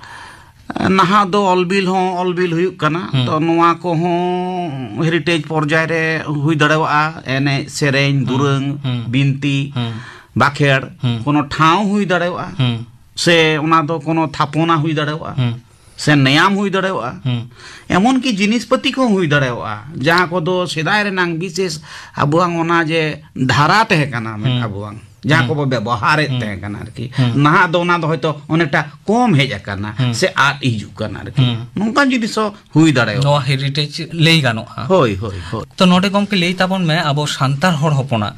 ᱱᱟᱦᱟᱜ ᱫᱚ ᱚᱞ ᱵᱤᱞ ᱦᱚᱸ ᱚᱞ ᱵᱤᱞ ᱦᱩᱭᱩᱜ ᱠᱟᱱᱟ᱾ ᱦᱩᱸ᱾ ᱛᱚ ᱱᱚᱣᱟ ᱠᱚᱦᱚᱸ ᱦᱮᱨᱤᱴᱮᱡᱽ ᱯᱚᱨᱡᱟᱭ ᱨᱮ ᱦᱩᱭ ᱫᱟᱲᱮᱭᱟᱜᱼᱟ, ᱮᱱᱮᱡ, ᱥᱮᱨᱮᱧ, ᱦᱩᱸ᱾ ᱫᱩᱨᱟᱹᱝ, ᱦᱩᱸ᱾ ᱵᱤᱱᱛᱤ, ᱦᱩᱸ᱾ ᱵᱟᱠᱷᱮᱲ, ᱦᱩᱸ᱾ ᱠᱳᱱᱳ ᱴᱷᱟᱶ ᱦᱩᱭ ᱫᱟᱲᱮᱭᱟᱜᱼᱟ, ᱦᱩᱸ᱾ ᱥᱮ ᱚᱱᱟ ᱫᱚ ᱠᱳᱱᱳ ᱛᱷᱟᱯᱚᱱᱟ ᱦᱩᱭ ᱫᱟᱲᱮᱭᱟᱜᱼᱟ, ᱦᱩᱸ᱾ ᱥᱮ ᱱᱮᱭᱟᱢ ᱦᱩᱭ ᱫᱟᱲᱮᱭᱟᱜᱼᱟ, ᱦᱩᱸ᱾ ᱮᱢᱚᱱ ᱠᱤ ᱡᱤᱱᱤᱥ ᱯᱟᱹᱛᱤ ᱠᱚᱦᱚᱸ ᱦᱩᱭ ᱫᱟᱲᱮᱭᱟᱜᱼᱟ, ᱡᱟᱦᱟᱸ ᱠᱚᱫᱚ ᱥᱮᱫᱟᱭ ᱨᱮᱱᱟᱝ ᱵᱤᱥᱮᱥ ᱟᱵᱚᱣᱟᱝ ᱚᱱᱟ ᱡᱮ ᱫᱷᱟᱨᱟ ᱛᱟᱦᱮᱸ ᱠᱟᱱᱟ, ᱢᱮᱱ ᱦᱩᱸ᱾ ᱟᱵᱚᱣᱟᱝ ᱡᱟᱦᱟᱸ ᱦᱩᱸ᱾ ᱠᱚᱵᱚ ᱵᱮᱵᱚᱦᱟᱨᱮᱫ ᱦᱩᱸ᱾ ᱛᱟᱦᱮᱸ ᱠᱟᱱᱟ ᱟᱨᱠᱤ, ᱦᱩᱸ᱾ ᱱᱟᱦᱟᱜ ᱫᱚ ᱚᱱᱟ ᱫᱚ ᱦᱚᱭᱛᱚ ᱚᱱᱮᱠᱴᱟ ᱠᱚᱢ ᱦᱮᱡ ᱟᱠᱟᱱᱟ ᱦᱩᱸ᱾ ᱥᱮ ᱟᱫ ᱦᱤᱡᱩᱜ ᱠᱟᱱᱟ ᱟᱨᱠᱤ, ᱦᱩᱸ᱾ ᱱᱚᱝᱠᱟᱱ ᱡᱤᱱᱤᱥ ᱦᱚᱸ ᱦᱩᱭ ᱫᱟᱲᱮᱭᱟᱜᱼᱟ᱾ ᱱᱚᱣᱟ ᱦᱮᱨᱤᱴᱮᱡᱽ ᱞᱟᱹᱭ ᱜᱟᱱᱚᱜᱼᱟ᱾ ᱦᱳᱭ, ᱦᱳᱭ, ᱦᱳᱭ᱾ ᱛᱚ ᱱᱚᱰᱮ ᱜᱚᱢᱠᱮ ᱞᱟᱹᱭ ᱛᱟᱵᱚᱱ ᱢᱮ, ᱟᱵᱚ ᱥᱟᱱᱛᱟᱲ ᱦᱚᱲ ᱦᱚᱯᱚᱱᱟᱜ,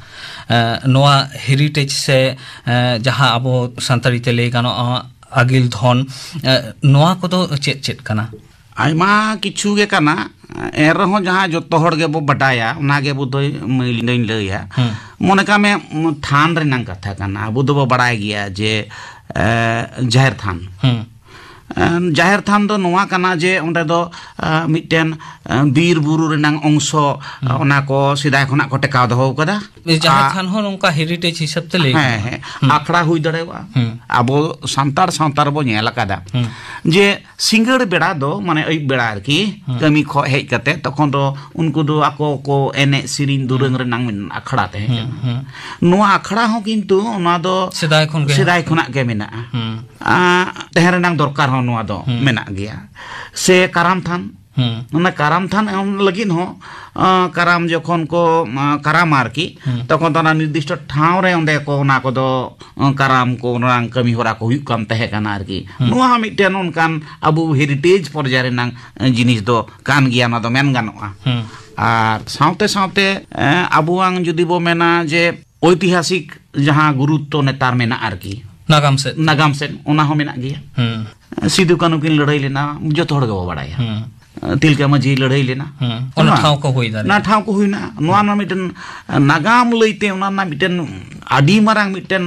ᱮ, ᱱᱚᱣᱟ ᱦᱮᱨᱤᱴᱮᱡᱽ ᱥᱮ, ᱮ, ᱡᱟᱦᱟᱸ ᱟᱵᱚ ᱥᱟᱱᱛᱟᱲᱤ ᱛᱮ ᱞᱟᱹᱭ ᱜᱟᱱᱚᱜᱼᱟ ᱟᱹᱜᱤᱞ ᱫᱷᱚᱱ, ᱮ, ᱱᱚᱣᱟ ᱠᱚᱫᱚ ᱪᱮᱫ ᱪᱮᱫ ᱠᱟᱱᱟ? ᱟᱭᱢᱟ ᱠᱤᱪᱷᱩ ᱜᱮ ᱠᱟᱱᱟ, ᱮᱱ ᱨᱮᱦᱚᱸ ᱡᱟᱦᱟᱸ ᱡᱚᱛᱚ ᱦᱚᱲ ᱜᱮᱵᱚ ᱵᱟᱰᱟᱭᱟ, ᱚᱱᱟ ᱜᱮ ᱵᱳᱫᱷᱚᱭ ᱢᱟᱹᱭᱞᱤᱧ ᱞᱟᱹᱭᱟ᱾ ᱦᱩᱸ᱾ ᱢᱚᱱᱮ ᱠᱟᱜ ᱢᱮ, ᱩᱢ, ᱛᱷᱟᱱ ᱨᱮᱱᱟᱝ ᱠᱟᱛᱷᱟ ᱠᱟᱱᱟ᱾ ᱟᱵᱚ ᱫᱚᱵᱚ ᱵᱟᱲᱟᱭ ᱜᱮᱭᱟ ᱡᱮ, ᱮ, ᱡᱟᱦᱮᱨ ᱛᱷᱟᱱ᱾ ᱦᱩᱸ᱾ ᱮ, ᱡᱟᱦᱮᱨ ᱛᱷᱟᱱ ᱫᱚ ᱱᱚᱣᱟ ᱠᱟᱱᱟ ᱡᱮ ᱚᱸᱰᱮ ᱫᱚ, ᱮ, ᱢᱤᱫᱴᱮᱱ, ᱮ, ᱵᱤᱨ ᱵᱩᱨᱩ ᱨᱮᱱᱟᱝ ᱚᱝᱥᱚ, ᱦᱩᱸ᱾ ᱚᱱᱟ ᱠᱚ ᱥᱮᱫᱟᱭ ᱠᱷᱚᱱᱟᱜ ᱠᱚ ᱴᱮᱠᱟᱣ ᱫᱚᱦᱚ ᱟᱠᱟᱫᱟ᱾ ᱡᱟᱦᱮᱨ ᱟ-, ᱛᱷᱟᱱ ᱦᱚᱸ ᱱᱚᱝᱠᱟ ᱦᱮᱨᱤᱴᱮᱡᱽ ᱦᱤᱥᱟᱹᱵ ᱛᱮ ᱞᱟᱹᱭ ᱦᱮᱸ, ᱜᱟᱱᱚᱜᱼᱟ᱾ ᱦᱮᱸ᱾ ᱦᱩᱸ᱾ ᱟᱠᱷᱲᱟ ᱦᱩᱭ ᱫᱟᱲᱮᱭᱟᱜᱼᱟ᱾ ᱦᱩᱸ᱾ ᱟᱵᱚ ᱥᱟᱱᱛᱟᱲ ᱥᱟᱶᱛᱟ ᱨᱮᱵᱚ ᱧᱮᱞ ᱟᱠᱟᱫᱟ ᱦᱩᱸ᱾ ᱡᱮ ᱥᱤᱸᱜᱟᱹᱲ ᱵᱮᱲᱟ ᱫᱚ, ᱢᱟᱱᱮ ᱟᱹᱭᱩᱵ ᱵᱮᱲᱟ ᱟᱨᱠᱤ, ᱦᱩᱸ᱾ ᱠᱟᱹᱢᱤ ᱠᱷᱚᱱ ᱦᱮᱡ ᱠᱟᱛᱮ ᱛᱚᱠᱷᱚᱱ ᱫᱚ ᱩᱱᱠᱩ ᱫᱚ ᱟᱠᱚ ᱠᱚ ᱮᱱᱮᱡ ᱥᱮᱨᱮᱧ ᱫᱩᱨᱟᱹᱝ ᱦᱩᱸ᱾ ᱨᱮᱱᱟᱝ ᱢᱤᱫ ᱟᱠᱷᱲᱟ ᱛᱟᱦᱮᱸ ᱦᱩᱸ, ᱠᱟᱱᱟ᱾ ᱦᱩᱸ᱾ ᱱᱚᱣᱟ ᱟᱠᱷᱲᱟ ᱦᱚᱸ ᱠᱤᱱᱛᱩ ᱚᱱᱟ ᱫᱚ ᱥᱮᱫᱟᱭ ᱠᱷᱚᱱ ᱜᱮ ᱥᱮᱫᱟᱭ ᱠᱷᱚᱱᱟᱜ ᱜᱮ ᱢᱮᱱᱟᱜᱼᱟ᱾ ᱦᱩᱸ᱾ ᱟ, ᱛᱟᱦᱮᱸ ᱨᱮᱱᱟᱝ ᱫᱚᱨᱠᱟᱨ ᱦᱚᱸ ᱱᱚᱣᱟ ᱫᱚ ᱦᱩᱸ᱾ ᱢᱮᱱᱟᱜ ᱜᱮᱭᱟ᱾ ᱥᱮ ᱠᱟᱨᱟᱢ ᱛᱷᱟᱱ, ᱦᱩᱸ᱾ ᱚᱱᱟ ᱠᱟᱨᱟᱢ ᱛᱷᱟᱱ ᱮᱢ ᱞᱟᱹᱜᱤᱫ ᱦᱚᱸ, ᱟ, ᱠᱟᱨᱟᱢ ᱡᱚᱠᱷᱚᱱ ᱠᱚ, ᱟ, ᱠᱟᱨᱟᱢᱟ ᱟᱨᱠᱤ, ᱦᱩᱸ᱾ ᱛᱚᱠᱷᱚᱱ ᱫᱚ ᱚᱱᱟ ᱱᱤᱨᱫᱤᱥᱴᱚ ᱴᱷᱟᱶ ᱨᱮ ᱚᱸᱰᱮ ᱠᱚ ᱚᱱᱟ ᱠᱚᱫᱚ, ᱟ, ᱠᱟᱨᱟᱢ ᱠᱚ ᱚᱱᱟ ᱠᱟᱹᱢᱤ ᱦᱚᱨᱟ ᱠᱚ ᱦᱩᱭᱩᱜ ᱠᱟᱱ ᱛᱟᱦᱮᱸ ᱠᱟᱱᱟ ᱟᱨᱠᱤ᱾ ᱦᱩᱸ᱾ ᱱᱚᱣᱟ ᱦᱚᱸ ᱢᱤᱫᱴᱮᱱ ᱚᱱᱠᱟᱱ ᱟᱵᱚ ᱦᱮᱨᱤᱴᱮᱡᱽ ᱯᱚᱨᱡᱟᱭ ᱨᱮᱱᱟᱝ, ᱟ, ᱡᱤᱱᱤᱥ ᱫᱚ ᱠᱟᱱ ᱜᱮᱭᱟ, ᱚᱱᱟ ᱫᱚ ᱢᱮᱱ ᱜᱟᱱᱚᱜᱼᱟ᱾ ᱦᱩᱸ᱾ ᱟᱨ ᱥᱟᱶᱛᱮ ᱥᱟᱶᱛᱮ, ᱮ, ᱟᱵᱚᱣᱟᱝ ᱡᱩᱫᱤ ᱵᱚ ᱢᱮᱱᱟ ᱡᱮ ᱳᱭᱛᱤᱦᱟᱥᱤᱠ ᱡᱟᱦᱟᱸ ᱜᱩᱨᱩᱛᱛᱚ ᱱᱮᱛᱟᱨ ᱢᱮᱱᱟᱜᱼᱟ ᱟᱨᱠᱤ, ᱱᱟᱜᱟᱢ ᱥᱮᱫ᱾ ᱱᱟᱜᱟᱢ ᱥᱮᱫ, ᱚᱱᱟ ᱦᱚᱸ ᱢᱮᱱᱟᱜ ᱜᱮᱭᱟ᱾ ᱦᱩᱸ᱾ ᱥᱤᱫᱩ ᱠᱟᱹᱱᱦᱩ ᱠᱤᱱ ᱞᱟᱹᱲᱦᱟᱹᱭ ᱞᱮᱱᱟ, ᱡᱚᱛᱚ ᱦᱚᱲ ᱜᱮᱵᱚ ᱵᱟᱲᱟᱭᱟ᱾ ᱦᱩᱸ᱾ ᱛᱤᱞᱠᱟᱹ ᱢᱟᱹᱡᱷᱤᱭ ᱞᱟᱹᱲᱦᱟᱹᱭ ᱞᱮᱱᱟ᱾ ᱦᱩᱸ᱾ ᱚᱱᱟ ᱦᱮᱸ ᱵᱟᱝ? ᱴᱷᱟᱶ ᱠᱚ ᱦᱩᱭ ᱫᱟᱲᱮᱭᱟᱜᱼᱟ᱾ ᱚᱱᱟ ᱴᱷᱟᱶ ᱠᱚ ᱦᱩᱭᱱᱟ᱾ ᱱᱚᱣᱟ ᱨᱮᱱᱟᱜ ᱢᱤᱫᱴᱮᱱ ᱱᱟᱜᱟᱢ ᱞᱟᱹᱭᱛᱮ ᱚᱱᱟ ᱨᱮᱱᱟᱜ ᱢᱤᱫᱴᱮᱱ ᱟᱹᱰᱤ ᱢᱟᱨᱟᱝ ᱢᱤᱫᱴᱮᱱ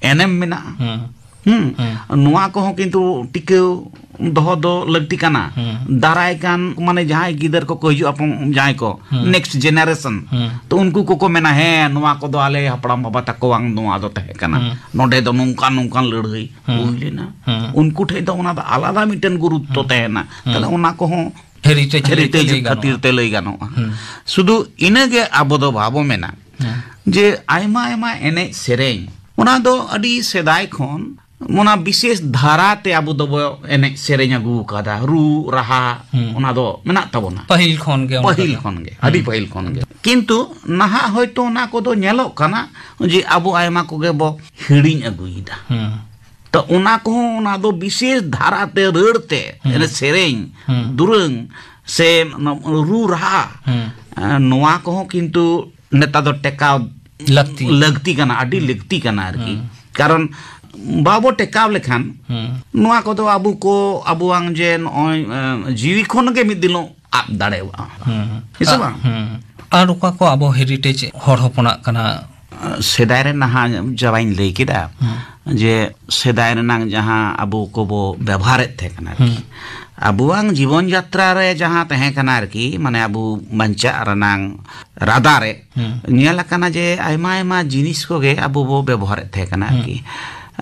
ᱦᱩᱸ᱾ ᱦᱩᱸ᱾ ᱦᱩᱸ᱾ ᱱᱚᱣᱟ ᱠᱚᱦᱚᱸ ᱠᱤᱱᱛᱩ ᱴᱤᱠᱟᱹᱣ ᱫᱚᱦᱚ ᱫᱚ ᱞᱟᱹᱠᱛᱤ ᱠᱟᱱᱟ᱾ ᱦᱩᱸ᱾ ᱫᱟᱨᱟᱭ ᱠᱟᱱ, ᱢᱟᱱᱮ, ᱡᱟᱦᱟᱸᱭ ᱜᱤᱫᱟᱹᱨ ᱠᱚᱠᱚ ᱦᱤᱡᱩᱜ ᱟᱠᱚ, ᱡᱟᱦᱟᱸᱭ ᱠᱚ, ᱦᱩᱸ᱾ next generation, ᱦᱩᱸ᱾ ᱛᱚ ᱩᱱᱠᱩ ᱠᱚᱠᱚ ᱢᱮᱱᱟ, "ᱦᱮᱸ, ᱱᱚᱣᱟ ᱠᱚᱫᱚ ᱟᱞᱮ ᱦᱟᱯᱲᱟᱢ ᱵᱟᱵᱟ ᱛᱟᱠᱚᱣᱟᱝ ᱱᱚᱣᱟ ᱫᱚ ᱛᱟᱦᱮᱸ ᱠᱟᱱᱟ᱾ ᱦᱩᱸ᱾ ᱱᱚᱰᱮ ᱫᱚ ᱱᱚᱝᱠᱟᱱ ᱱᱚᱝᱠᱟᱱ ᱞᱟᱹᱲᱦᱟᱹᱭ ᱦᱩᱸ᱾ ᱦᱩᱭ ᱞᱮᱱᱟ᱾" ᱦᱩᱸ᱾ ᱩᱱᱠᱩ ᱴᱷᱮᱡ ᱫᱚ ᱚᱱᱟ ᱫᱚ ᱟᱞᱟᱫᱟ ᱢᱤᱫᱴᱮᱱ ᱜᱩᱨᱩᱛᱛᱚ ᱦᱩᱸ᱾ ᱛᱟᱦᱮᱱᱟ᱾ ᱦᱩᱸ᱾ ᱛᱟᱦᱞᱮ ᱚᱱᱟ ᱠᱚᱦᱚᱸ heritage ᱞᱟᱹᱭ ᱛᱮ heritage ᱞᱟᱹᱭ ᱜᱟᱱᱚᱜᱼᱟ᱾ ᱠᱷᱟᱹᱛᱤᱨ ᱛᱮ ᱞᱟᱹᱭ ᱜᱟᱱᱚᱜᱼᱟ᱾ ᱦᱩᱸ᱾ ᱥᱩᱫᱷᱩ ᱤᱱᱟᱹᱜᱮ ᱟᱵᱚ ᱫᱚ ᱵᱟᱵᱚ ᱢᱮᱱᱟ ᱦᱩᱸ᱾ ᱡᱮ ᱟᱭᱢᱟ ᱟᱭᱢᱟ ᱮᱱᱮᱡ ᱥᱮᱨᱮᱧ, ᱚᱱᱟ ᱫᱚ ᱟᱹᱰᱤ ᱥᱮᱫᱟᱭ ᱠᱷᱚᱱ ᱚᱱᱟ ᱵᱤᱥᱮᱥ ᱫᱷᱟᱨᱟ ᱛᱮ ᱟᱵᱚ ᱫᱚᱵᱚ ᱮᱱᱮᱡ ᱥᱮᱨᱮᱧ ᱟᱹᱜᱩ ᱟᱠᱟᱫᱟ, ᱨᱩ ᱨᱟᱦᱟ, ᱦᱩᱸ᱾ ᱚᱱᱟ ᱫᱚ ᱢᱮᱱᱟᱜ ᱛᱟᱵᱚᱱᱟ᱾ ᱯᱟᱹᱦᱤᱞ ᱠᱷᱚᱱ ᱜᱮ ᱚᱱᱠᱟ ᱯᱟᱹᱦᱤᱞ ᱜᱮ᱾ ᱠᱷᱚᱱ ᱜᱮ, ᱟᱹᱰᱤ ᱦᱩᱸ᱾ ᱯᱟᱹᱦᱤᱞ ᱠᱷᱚᱱ ᱜᱮ᱾ ᱠᱤᱱᱛᱩ ᱱᱟᱦᱟᱜ ᱦᱚᱭᱛᱳ ᱚᱱᱟ ᱠᱚᱫᱚ ᱧᱮᱞᱚᱜ ᱠᱟᱱᱟ ᱡᱮ ᱟᱵᱚ ᱟᱭᱢᱟ ᱠᱚᱜᱮ ᱵᱚ ᱦᱤᱲᱤᱧ ᱟᱹᱜᱩᱭᱮᱫᱟ᱾ ᱦᱩᱸ᱾ ᱛᱚ ᱚᱱᱟ ᱠᱚᱦᱚᱸ, ᱚᱱᱟ ᱫᱚ ᱵᱤᱥᱮᱥ ᱫᱷᱟᱨᱟ ᱛᱮ ᱨᱟᱹᱲ ᱛᱮ, ᱦᱩᱸ᱾ ᱮᱱᱮᱡ ᱥᱮᱨᱮᱧ, ᱦᱩᱸ᱾ ᱫᱩᱨᱟᱹᱝ, ᱥᱮ ᱨᱩ ᱨᱟᱦᱟ, ᱦᱩᱸ᱾ ᱮ, ᱱᱚᱣᱟ ᱠᱚᱦᱚᱸ ᱠᱤᱱᱛᱩ ᱱᱮᱛᱟᱨ ᱫᱚ ᱴᱮᱠᱟᱣ ᱞᱟᱹᱠᱛᱤ᱾ ᱞᱟᱹᱠᱛᱤ ᱠᱟᱱᱟ, ᱟᱹᱰᱤ ᱞᱟᱹᱠᱛᱤ ᱠᱟᱱᱟ ᱟᱨᱠᱤ᱾ ᱦᱩᱸ᱾ ᱠᱟᱨᱚᱱ ᱵᱟᱵᱚ ᱴᱮᱠᱟᱣ ᱞᱮᱠᱷᱟᱱ ᱦᱩᱸ᱾ ᱱᱚᱣᱟ ᱠᱚᱫᱚ ᱟᱵᱚ ᱠᱚ, ᱟᱵᱚᱣᱟᱝ ᱡᱮ ᱱᱚᱜᱼᱚᱭ, ᱮ, ᱡᱤᱣᱤ ᱠᱷᱚᱱ ᱜᱮ ᱢᱤᱫ ᱫᱤᱱᱚᱜ ᱟᱫ ᱫᱟᱲᱮᱭᱟᱜᱼᱟ᱾ ᱦᱩᱸ᱾ ᱦᱮᱸ ᱥᱮ ᱟ-, ᱵᱟᱝ? ᱦᱩᱸ᱾ ᱟᱨ ᱚᱠᱟ ᱠᱚ ᱟᱵᱚ heritage ᱦᱚᱲ ᱦᱚᱯᱚᱱᱟᱜ ᱠᱟᱱᱟ? ᱥᱮᱫᱟᱭ ᱨᱮ ᱱᱟᱦᱟᱜ ᱡᱟᱣᱟᱧ ᱞᱟᱹᱭ ᱠᱮᱫᱟ ᱦᱩᱸ᱾ ᱡᱮ ᱥᱮᱫᱟᱭ ᱨᱮᱱᱟᱝ ᱡᱟᱦᱟᱸ ᱟᱵᱚ ᱠᱚᱵᱚ ᱵᱮᱵᱚᱦᱟᱨᱮᱫ ᱛᱟᱦᱮᱸ ᱠᱟᱱᱟ ᱟᱨᱠᱤ, ᱦᱩᱸ᱾ ᱟᱵᱚᱣᱟᱝ ᱡᱤᱵᱚᱱ ᱡᱟᱛᱨᱟ ᱨᱮ ᱡᱟᱦᱟᱸ ᱛᱟᱦᱮᱸ ᱠᱟᱱᱟ ᱟᱨᱠᱤ, ᱢᱟᱱᱮ ᱟᱵᱚ ᱵᱟᱧᱪᱟᱜ ᱨᱮᱱᱟᱝ ᱨᱟᱫᱟ ᱨᱮ ᱦᱩᱸ᱾ ᱧᱮᱞ ᱟᱠᱟᱱᱟ ᱡᱮ ᱟᱭᱢᱟ ᱟᱭᱢᱟ ᱡᱤᱱᱤᱥ ᱠᱚᱜᱮ ᱟᱵᱚ ᱵᱚ ᱵᱮᱵᱚᱦᱟᱨᱮᱫ ᱛᱟᱦᱮᱸ ᱠᱟᱱᱟ ᱦᱩᱸ᱾ ᱟᱨᱠᱤ᱾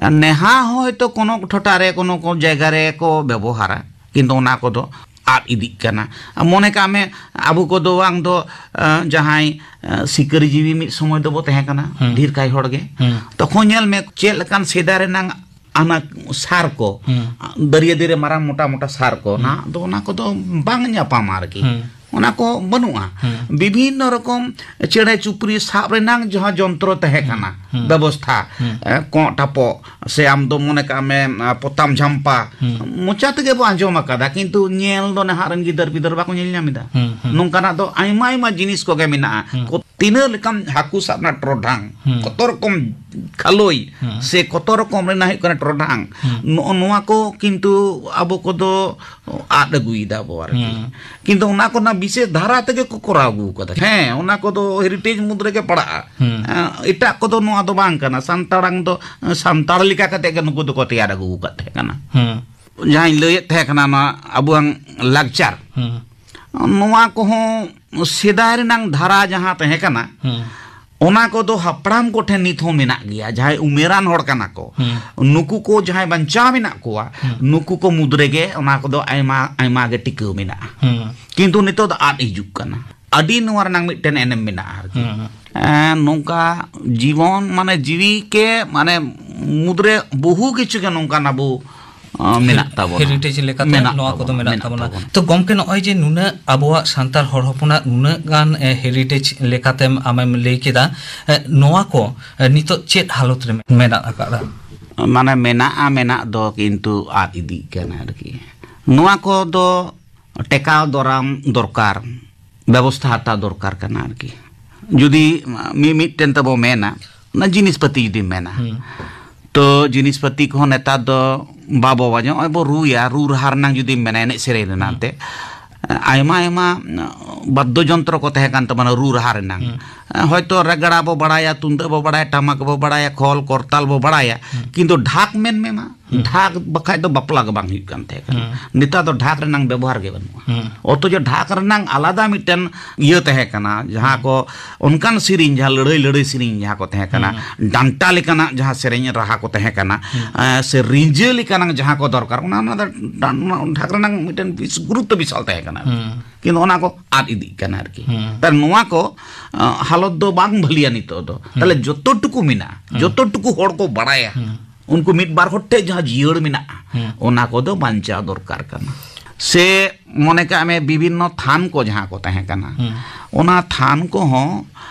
ᱱᱮᱦᱟ ᱦᱚᱭᱛᱳ ᱠᱳᱱᱳ ᱴᱚᱴᱷᱟ ᱨᱮ, ᱠᱳᱱᱳ ᱠᱳᱱᱳ ᱡᱟᱭᱜᱟ ᱨᱮ ᱠᱚ ᱵᱮᱵᱚᱦᱟᱨᱟ, ᱠᱤᱱᱛᱩ ᱚᱱᱟ ᱠᱚᱫᱚ ᱟᱫ ᱤᱫᱤᱜ ᱠᱟᱱᱟ᱾ ᱢᱚᱱᱮ ᱠᱟᱜ ᱢᱮ, ᱟᱵᱚ ᱠᱚᱫᱚ ᱵᱟᱝ ᱫᱚ, ᱟᱸ, ᱡᱟᱦᱟᱸᱭ, ᱟᱸ, ᱥᱤᱠᱟᱹᱨᱤ ᱡᱤᱣᱤ ᱢᱤᱫ ᱥᱚᱢᱚᱭ ᱫᱚᱵᱚ ᱛᱟᱦᱮᱸ ᱠᱟᱱᱟ, ᱦᱩᱸ᱾ ᱰᱷᱮᱨ ᱠᱟᱭ ᱦᱚᱲ ᱜᱮ᱾ ᱦᱩᱸ᱾ ᱛᱚᱠᱷᱚᱱ ᱧᱮᱞ ᱢᱮ, ᱪᱮᱫ ᱞᱮᱠᱟᱱ ᱥᱮᱫᱟᱭ ᱨᱮᱱᱟᱝ ᱚᱱᱟ ᱥᱟᱨ ᱠᱚ, ᱦᱩᱸ᱾ ᱫᱟᱹᱨᱭᱟᱹ ᱫᱟᱹᱨᱭᱟᱹ ᱢᱟᱨᱟᱝ ᱢᱚᱴᱟ ᱢᱚᱴᱟ ᱥᱟᱨ ᱠᱚ, ᱦᱩᱸ᱾ ᱱᱟᱦᱟᱜ ᱫᱚ ᱚᱱᱟ ᱠᱚᱫᱚ ᱵᱟᱝ ᱧᱟᱯᱟᱢᱟ ᱟᱨᱠᱤ᱾ ᱦᱩᱸ᱾ ᱚᱱᱟ ᱠᱚ ᱵᱟᱹᱱᱩᱜᱼᱟ᱾ ᱦᱩᱸ᱾ ᱵᱤᱵᱷᱤᱱᱱᱚ ᱨᱚᱠᱚᱢ ᱪᱮᱬᱮ ᱪᱩᱯᱨᱤ ᱥᱟᱵ ᱨᱮᱱᱟᱝ ᱡᱟᱦᱟᱸ ᱡᱚᱱᱛᱨᱚ ᱛᱟᱦᱮᱸ ᱠᱟᱱᱟ, ᱦᱩᱸ᱾ ᱵᱮᱵᱚᱥᱛᱷᱟ, ᱦᱩᱸ᱾ ᱮ, ᱠᱚᱸᱜ ᱴᱟᱯᱚᱜ, ᱥᱮ ᱟᱢ ᱫᱚ ᱢᱚᱱᱮ ᱠᱟᱜ ᱢᱮ, ᱟ, ᱯᱚᱛᱟᱢ ᱡᱷᱟᱢᱯᱟ, ᱦᱩᱸ᱾ ᱢᱚᱪᱟ ᱛᱮᱜᱮ ᱵᱚ ᱟᱸᱡᱚᱢ ᱟᱠᱟᱫᱟ, ᱠᱤᱱᱛᱩ ᱧᱮᱞ ᱫᱚ ᱱᱟᱦᱟᱜ ᱨᱮᱱ ᱜᱤᱫᱟᱹᱨ ᱯᱤᱫᱟᱹᱨ ᱵᱟᱠᱚ ᱧᱮᱞ ᱧᱟᱢ ᱮᱫᱟ᱾ ᱦᱩᱸ, ᱦᱩᱸ᱾ ᱱᱚᱝᱠᱟᱱᱟᱜ ᱫᱚ ᱟᱭᱢᱟ ᱟᱭᱢᱟ ᱡᱤᱱᱤᱥ ᱠᱚᱜᱮ ᱢᱮᱱᱟᱜᱼᱟ᱾ ᱦᱩᱸ᱾ ᱠᱚ-, ᱛᱤᱱᱟᱹᱜ ᱞᱮᱠᱟᱱ ᱦᱟᱹᱠᱩ ᱥᱟᱵ ᱨᱮᱱᱟᱜ ᱴᱚᱨᱚᱰᱟᱝ, ᱦᱩᱸ᱾ ᱠᱚᱛᱚ ᱨᱚᱠᱚᱢ ᱠᱷᱟᱞᱳᱭ, ᱦᱩᱸ᱾ ᱥᱮ ᱠᱚᱛᱚ ᱨᱚᱠᱚᱢ ᱨᱮᱱᱟᱜ ᱦᱩᱭᱩᱜ ᱠᱟᱱᱟ ᱴᱚᱨᱚᱰᱟᱝ, ᱦᱩᱸ᱾ ᱱᱚᱜᱼᱚ ᱱᱚᱣᱟ ᱠᱚ ᱠᱤᱱᱛᱩ ᱟᱵᱚ ᱠᱚᱫᱚ ᱟᱫ ᱟᱹᱜᱩᱭᱮᱫᱟ ᱵᱚ ᱟᱨᱠᱤ᱾ ᱦᱩᱸ᱾ ᱠᱤᱱᱛᱩ ᱚᱱᱟ ᱠᱚ ᱚᱱᱟ ᱵᱤᱥᱮᱥ ᱫᱷᱟᱨᱟ ᱛᱮᱜᱮ ᱠᱚ ᱠᱚᱨᱟᱣ ᱟᱹᱜᱩ ᱠᱟᱫᱟ᱾ ᱦᱮᱸ, ᱚᱱᱟ ᱠᱚᱫᱚ ᱦᱮᱨᱤᱴᱮᱡᱽ ᱢᱩᱫᱽ ᱨᱮᱜᱮ ᱯᱟᱲᱟᱜᱼᱟ᱾ ᱦᱩᱸ᱾ ᱮᱸ, ᱮᱴᱟᱜ ᱠᱚᱫᱚ ᱱᱚᱣᱟ ᱫᱚ ᱵᱟᱝ ᱠᱟᱱᱟ᱾ ᱥᱟᱱᱛᱟᱲᱟᱝ ᱫᱚ, ᱮᱸ, ᱥᱟᱱᱛᱟᱲ ᱞᱮᱠᱟ ᱠᱟᱛᱮ ᱜᱮ ᱱᱩᱠᱩ ᱫᱚᱠᱚ ᱛᱮᱭᱟᱨ ᱟᱹᱜᱩ ᱟᱠᱟᱫ ᱛᱟᱦᱮᱸ ᱠᱟᱱᱟ᱾ ᱦᱩᱸ᱾ ᱡᱟᱦᱟᱸᱧ ᱞᱟᱹᱭᱮᱫ ᱛᱟᱦᱮᱸ ᱠᱟᱱᱟ, ᱱᱚᱣᱟ ᱟᱵᱚᱣᱟᱝ ᱞᱟᱠᱪᱟᱨ, ᱦᱩᱸ᱾ ᱱᱚᱣᱟ ᱠᱚᱦᱚᱸ ᱥᱮᱫᱟᱭ ᱨᱮᱱᱟᱝ ᱫᱷᱟᱨᱟ ᱡᱟᱦᱟᱸ ᱛᱟᱦᱮᱸ ᱠᱟᱱᱟ, ᱦᱩᱸ᱾ ᱚᱱᱟ ᱠᱚᱫᱚ ᱦᱟᱯᱲᱟᱢ ᱠᱚᱴᱷᱮᱱ ᱱᱤᱛ ᱦᱚᱸ ᱢᱮᱱᱟᱜ ᱜᱮᱭᱟ᱾ ᱡᱟᱦᱟᱸᱭ ᱩᱢᱮᱨᱟᱱ ᱦᱚᱲ ᱠᱟᱱᱟ ᱠᱚ, ᱦᱩᱸ᱾ ᱱᱩᱠᱩ ᱠᱚ ᱡᱟᱦᱟᱸᱭ ᱵᱟᱧᱪᱟᱣ ᱢᱮᱱᱟᱜ ᱠᱚᱣᱟ, ᱦᱩᱸ᱾ ᱱᱩᱠᱩ ᱠᱚ ᱢᱩᱫᱽ ᱨᱮᱜᱮ ᱚᱱᱟ ᱠᱚᱫᱚ ᱟᱭᱢᱟ, ᱟᱭᱢᱟ ᱜᱮ ᱴᱤᱠᱟᱹᱣ ᱢᱮᱱᱟᱜᱼᱟ᱾ ᱦᱩᱸ᱾ ᱠᱤᱱᱛᱩ ᱱᱤᱛᱚᱜ ᱫᱚ ᱟᱫ ᱦᱤᱡᱩᱜ ᱠᱟᱱᱟ᱾ ᱟᱹᱰᱤ ᱱᱚᱣᱟ ᱨᱮᱱᱟᱜ ᱢᱤᱫᱴᱮᱱ ᱮᱱᱮᱢ ᱢᱮᱱᱟᱜᱼᱟ ᱟᱨᱠᱤ᱾ ᱦᱩᱸ᱾ ᱮᱸ, ᱱᱚᱝᱠᱟ ᱡᱤᱵᱚᱱ ᱢᱟᱱᱮ ᱡᱤᱣᱤ ᱠᱮ ᱢᱟᱱᱮ ᱢᱩᱫᱽᱨᱮ ᱵᱚᱦᱩ ᱠᱤᱪᱷᱩ ᱜᱮ ᱱᱚᱝᱠᱟᱱ ᱟᱵᱚ, ᱟᱸ, ᱢᱮᱱᱟᱜ ᱛᱟᱵᱚᱱᱟ᱾ ᱦᱮᱨᱤᱴᱮᱡᱽ ᱞᱮᱠᱟᱛᱮ ᱢᱮᱱᱟᱜ ᱱᱚᱣᱟ ᱠᱚᱫᱚ ᱛᱟᱵᱚᱱᱟ, ᱢᱮᱱᱟᱜ ᱢᱮᱱᱟᱜ ᱛᱟᱵᱚᱱᱟ᱾ ᱛᱟᱵᱚᱱᱟ᱾ ᱛᱚ ᱜᱚᱢᱠᱮ, ᱱᱚᱜᱼᱚᱭ ᱡᱮ ᱱᱩᱱᱟᱹᱜ ᱟᱵᱚᱣᱟᱜ ᱥᱟᱱᱛᱟᱲ ᱦᱚᱲ ᱦᱚᱯᱚᱱᱟᱜ ᱱᱩᱱᱟᱹᱜ ᱜᱟᱱ, ᱮ, ᱦᱮᱨᱤᱴᱮᱡᱽ ᱞᱮᱠᱟᱛᱮᱢ ᱟᱢᱮᱢ ᱞᱟᱹᱭ ᱠᱮᱫᱟ, ᱮ, ᱱᱚᱣᱟ ᱠᱚ, ᱮ, ᱱᱤᱛᱚᱜ ᱪᱮᱫ ᱦᱟᱞᱚᱛ ᱨᱮ ᱢᱮᱱᱟᱜ ᱟᱠᱟᱫᱟ? ᱢᱟᱱᱮ ᱢᱮᱱᱟᱜᱼᱟ, ᱢᱮᱱᱟᱜ ᱫᱚ, ᱠᱤᱱᱛᱩ ᱟᱫ ᱤᱫᱤᱜ ᱠᱟᱱᱟ ᱟᱨᱠᱤ᱾ ᱱᱚᱣᱟ ᱠᱚᱫᱚ ᱴᱮᱠᱟᱣ ᱫᱟᱨᱟᱢ ᱫᱚᱨᱠᱟᱨ, ᱵᱮᱵᱚᱥᱛᱷᱟ ᱦᱟᱛᱟᱣ ᱫᱚᱨᱠᱟᱨ ᱠᱟᱱᱟ ᱟᱨᱠᱤ᱾ ᱡᱩᱫᱤ ᱢᱤ-, ᱢᱤᱫᱴᱮᱱ ᱛᱮᱵᱚ ᱢᱮᱱᱟ, ᱚᱱᱟ ᱡᱤᱱᱤᱥ ᱯᱟᱹᱛᱤ ᱡᱩᱫᱤᱢ ᱢᱮᱱᱟ, ᱦᱩᱸ᱾ ᱛᱚ ᱡᱤᱱᱤᱥ ᱯᱟᱹᱛᱤ ᱠᱚᱦᱚᱸ ᱱᱮᱛᱟᱨ ᱫᱚ ᱵᱟᱵᱚ ᱵᱟᱡᱟᱣ, ᱱᱚᱜᱼᱚᱭ ᱵᱚ ᱨᱩᱭᱟ, ᱨᱩ ᱨᱟᱦᱟ ᱨᱮᱱᱟᱝ ᱡᱩᱫᱤᱢ ᱢᱮᱱᱟ, ᱮᱱᱮᱡ ᱥᱮᱨᱮᱧ ᱨᱮᱱᱟᱜ ᱦᱩᱸ᱾ ᱛᱮ, ᱟᱭᱢᱟ ᱟᱭᱢᱟ ᱵᱟᱫᱽᱫᱚ ᱡᱚᱱᱛᱨᱚ ᱠᱚ ᱛᱟᱦᱮᱸ ᱠᱟᱱ ᱛᱟᱵᱚᱱᱟ ᱨᱩ ᱨᱟᱦᱟ ᱨᱮᱱᱟᱝ᱾ ᱦᱩᱸ᱾ ᱦᱚᱭᱛᱚ ᱨᱮᱜᱽᱲᱟ ᱵᱚ ᱵᱟᱲᱟᱭᱟ, ᱛᱩᱢᱫᱟᱹᱜ ᱵᱚ ᱵᱟᱲᱟᱭᱟ, ᱴᱟᱢᱟᱠ ᱵᱚ ᱵᱟᱲᱟᱭᱟ, ᱠᱷᱚᱞ ᱠᱚᱨᱛᱟᱞ ᱵᱚ ᱵᱟᱲᱟᱭᱟ, ᱦᱩᱸ᱾ ᱠᱤᱱᱛᱩ ᱰᱷᱟᱠ ᱢᱮᱱ ᱢᱮ ᱢᱟ, ᱦᱩᱸ᱾ ᱰᱷᱟᱠ ᱵᱟᱠᱷᱟᱡ ᱫᱚ ᱵᱟᱯᱞᱟ ᱜᱮ ᱵᱟᱝ ᱦᱩᱭᱩᱜ ᱠᱟᱱ ᱛᱟᱦᱮᱸ ᱠᱟᱱᱟ᱾ ᱦᱩᱸ᱾ ᱱᱮᱛᱟᱨ ᱫᱚ ᱰᱷᱟᱠ ᱨᱮᱱᱟᱝ ᱵᱮᱵᱚᱦᱟᱨ ᱜᱮ ᱵᱟᱹᱱᱩᱜᱼᱟ᱾ ᱦᱩᱸ᱾ ᱚᱛᱷᱚᱪᱚ ᱰᱷᱟᱠ ᱨᱮᱱᱟᱝ ᱟᱞᱟᱫᱟ ᱢᱤᱫᱴᱮᱱ ᱤᱭᱟᱹ ᱛᱟᱦᱮᱸ ᱠᱟᱱᱟ, ᱡᱟᱦᱟᱸ ᱠᱚ ᱚᱱᱠᱟᱱ ᱥᱮᱨᱮᱧ, ᱡᱟᱦᱟᱸ ᱞᱟᱹᱲᱦᱟᱹᱭ ᱞᱟᱹᱲᱦᱟᱹᱭ ᱥᱮᱨᱮᱧ ᱡᱟᱦᱟᱸ ᱠᱚ ᱛᱟᱦᱮᱸ ᱠᱟᱱᱟ, ᱦᱩᱸ᱾ ᱰᱟᱱᱴᱟ ᱞᱮᱠᱟᱱᱟᱜ ᱡᱟᱦᱟᱸ ᱥᱮᱨᱮᱧ ᱨᱟᱦᱟ ᱠᱚ ᱛᱟᱦᱮᱸ ᱠᱟᱱᱟ, ᱦᱩᱸ᱾ ᱮᱸ, ᱥᱮ ᱨᱤᱸᱡᱟᱹ ᱞᱮᱠᱟᱱᱟᱜ ᱡᱟᱦᱟᱸ ᱠᱚ ᱫᱚᱨᱠᱟᱨ, ᱚᱱᱟ, ᱚᱱᱟ ᱫᱚ ᱰᱟ-, ᱚᱱᱟ ᱰᱷᱟᱠ ᱨᱮᱱᱟᱝ ᱢᱤᱫᱴᱮᱱ ᱵᱤᱥ-, ᱜᱩᱨᱩᱛᱛᱚ ᱵᱤᱥᱟᱞ ᱛᱟᱦᱮᱸ ᱠᱟᱱᱟ᱾ ᱦᱩᱸ᱾ ᱠᱤᱱᱛᱩ ᱚᱱᱟ ᱠᱚ ᱟᱫ ᱤᱫᱤᱜ ᱠᱟᱱᱟ ᱟᱨᱠᱤ᱾ ᱦᱩᱸ᱾ ᱛᱟᱦᱞᱮ ᱱᱚᱣᱟ ᱠᱚ, ᱟᱸ, ᱦᱟᱞᱚᱛ ᱫᱚ ᱵᱟᱝ ᱵᱷᱟᱹᱞᱤᱭᱟ ᱱᱤᱛᱚᱜ ᱫᱚ᱾ ᱦᱩᱸ᱾ ᱛᱟᱦᱞᱮ ᱡᱚᱛᱚ ᱴᱩᱠᱩ ᱢᱮᱱᱟᱜᱼᱟ, ᱦᱩᱸ᱾ ᱡᱚᱛᱚ ᱴᱩᱠᱩ ᱦᱚᱲ ᱠᱚ ᱵᱟᱲᱟᱭᱟ, ᱦᱩᱸ᱾ ᱩᱱᱠᱩ ᱢᱤᱫ ᱵᱟᱨ ᱦᱚᱲ ᱴᱷᱮᱡ ᱡᱟᱦᱟᱸ ᱡᱤᱭᱟᱹᱲ ᱢᱮᱱᱟᱜᱼᱟ, ᱦᱩᱸ᱾ ᱚᱱᱟ ᱠᱚᱫᱚ ᱵᱟᱧᱪᱟᱣ ᱫᱚᱨᱠᱟᱨ ᱠᱟᱱᱟ᱾ ᱥᱮ ᱢᱚᱱᱮ ᱠᱟᱜ ᱢᱮ, ᱵᱤᱵᱷᱤᱱᱱᱚ ᱛᱷᱟᱱ ᱠᱚ ᱡᱟᱦᱟᱸ ᱠᱚ ᱛᱟᱦᱮᱸ ᱠᱟᱱᱟ, ᱦᱩᱸ᱾ ᱚᱱᱟ ᱛᱷᱟᱱ ᱠᱚᱦᱚᱸ,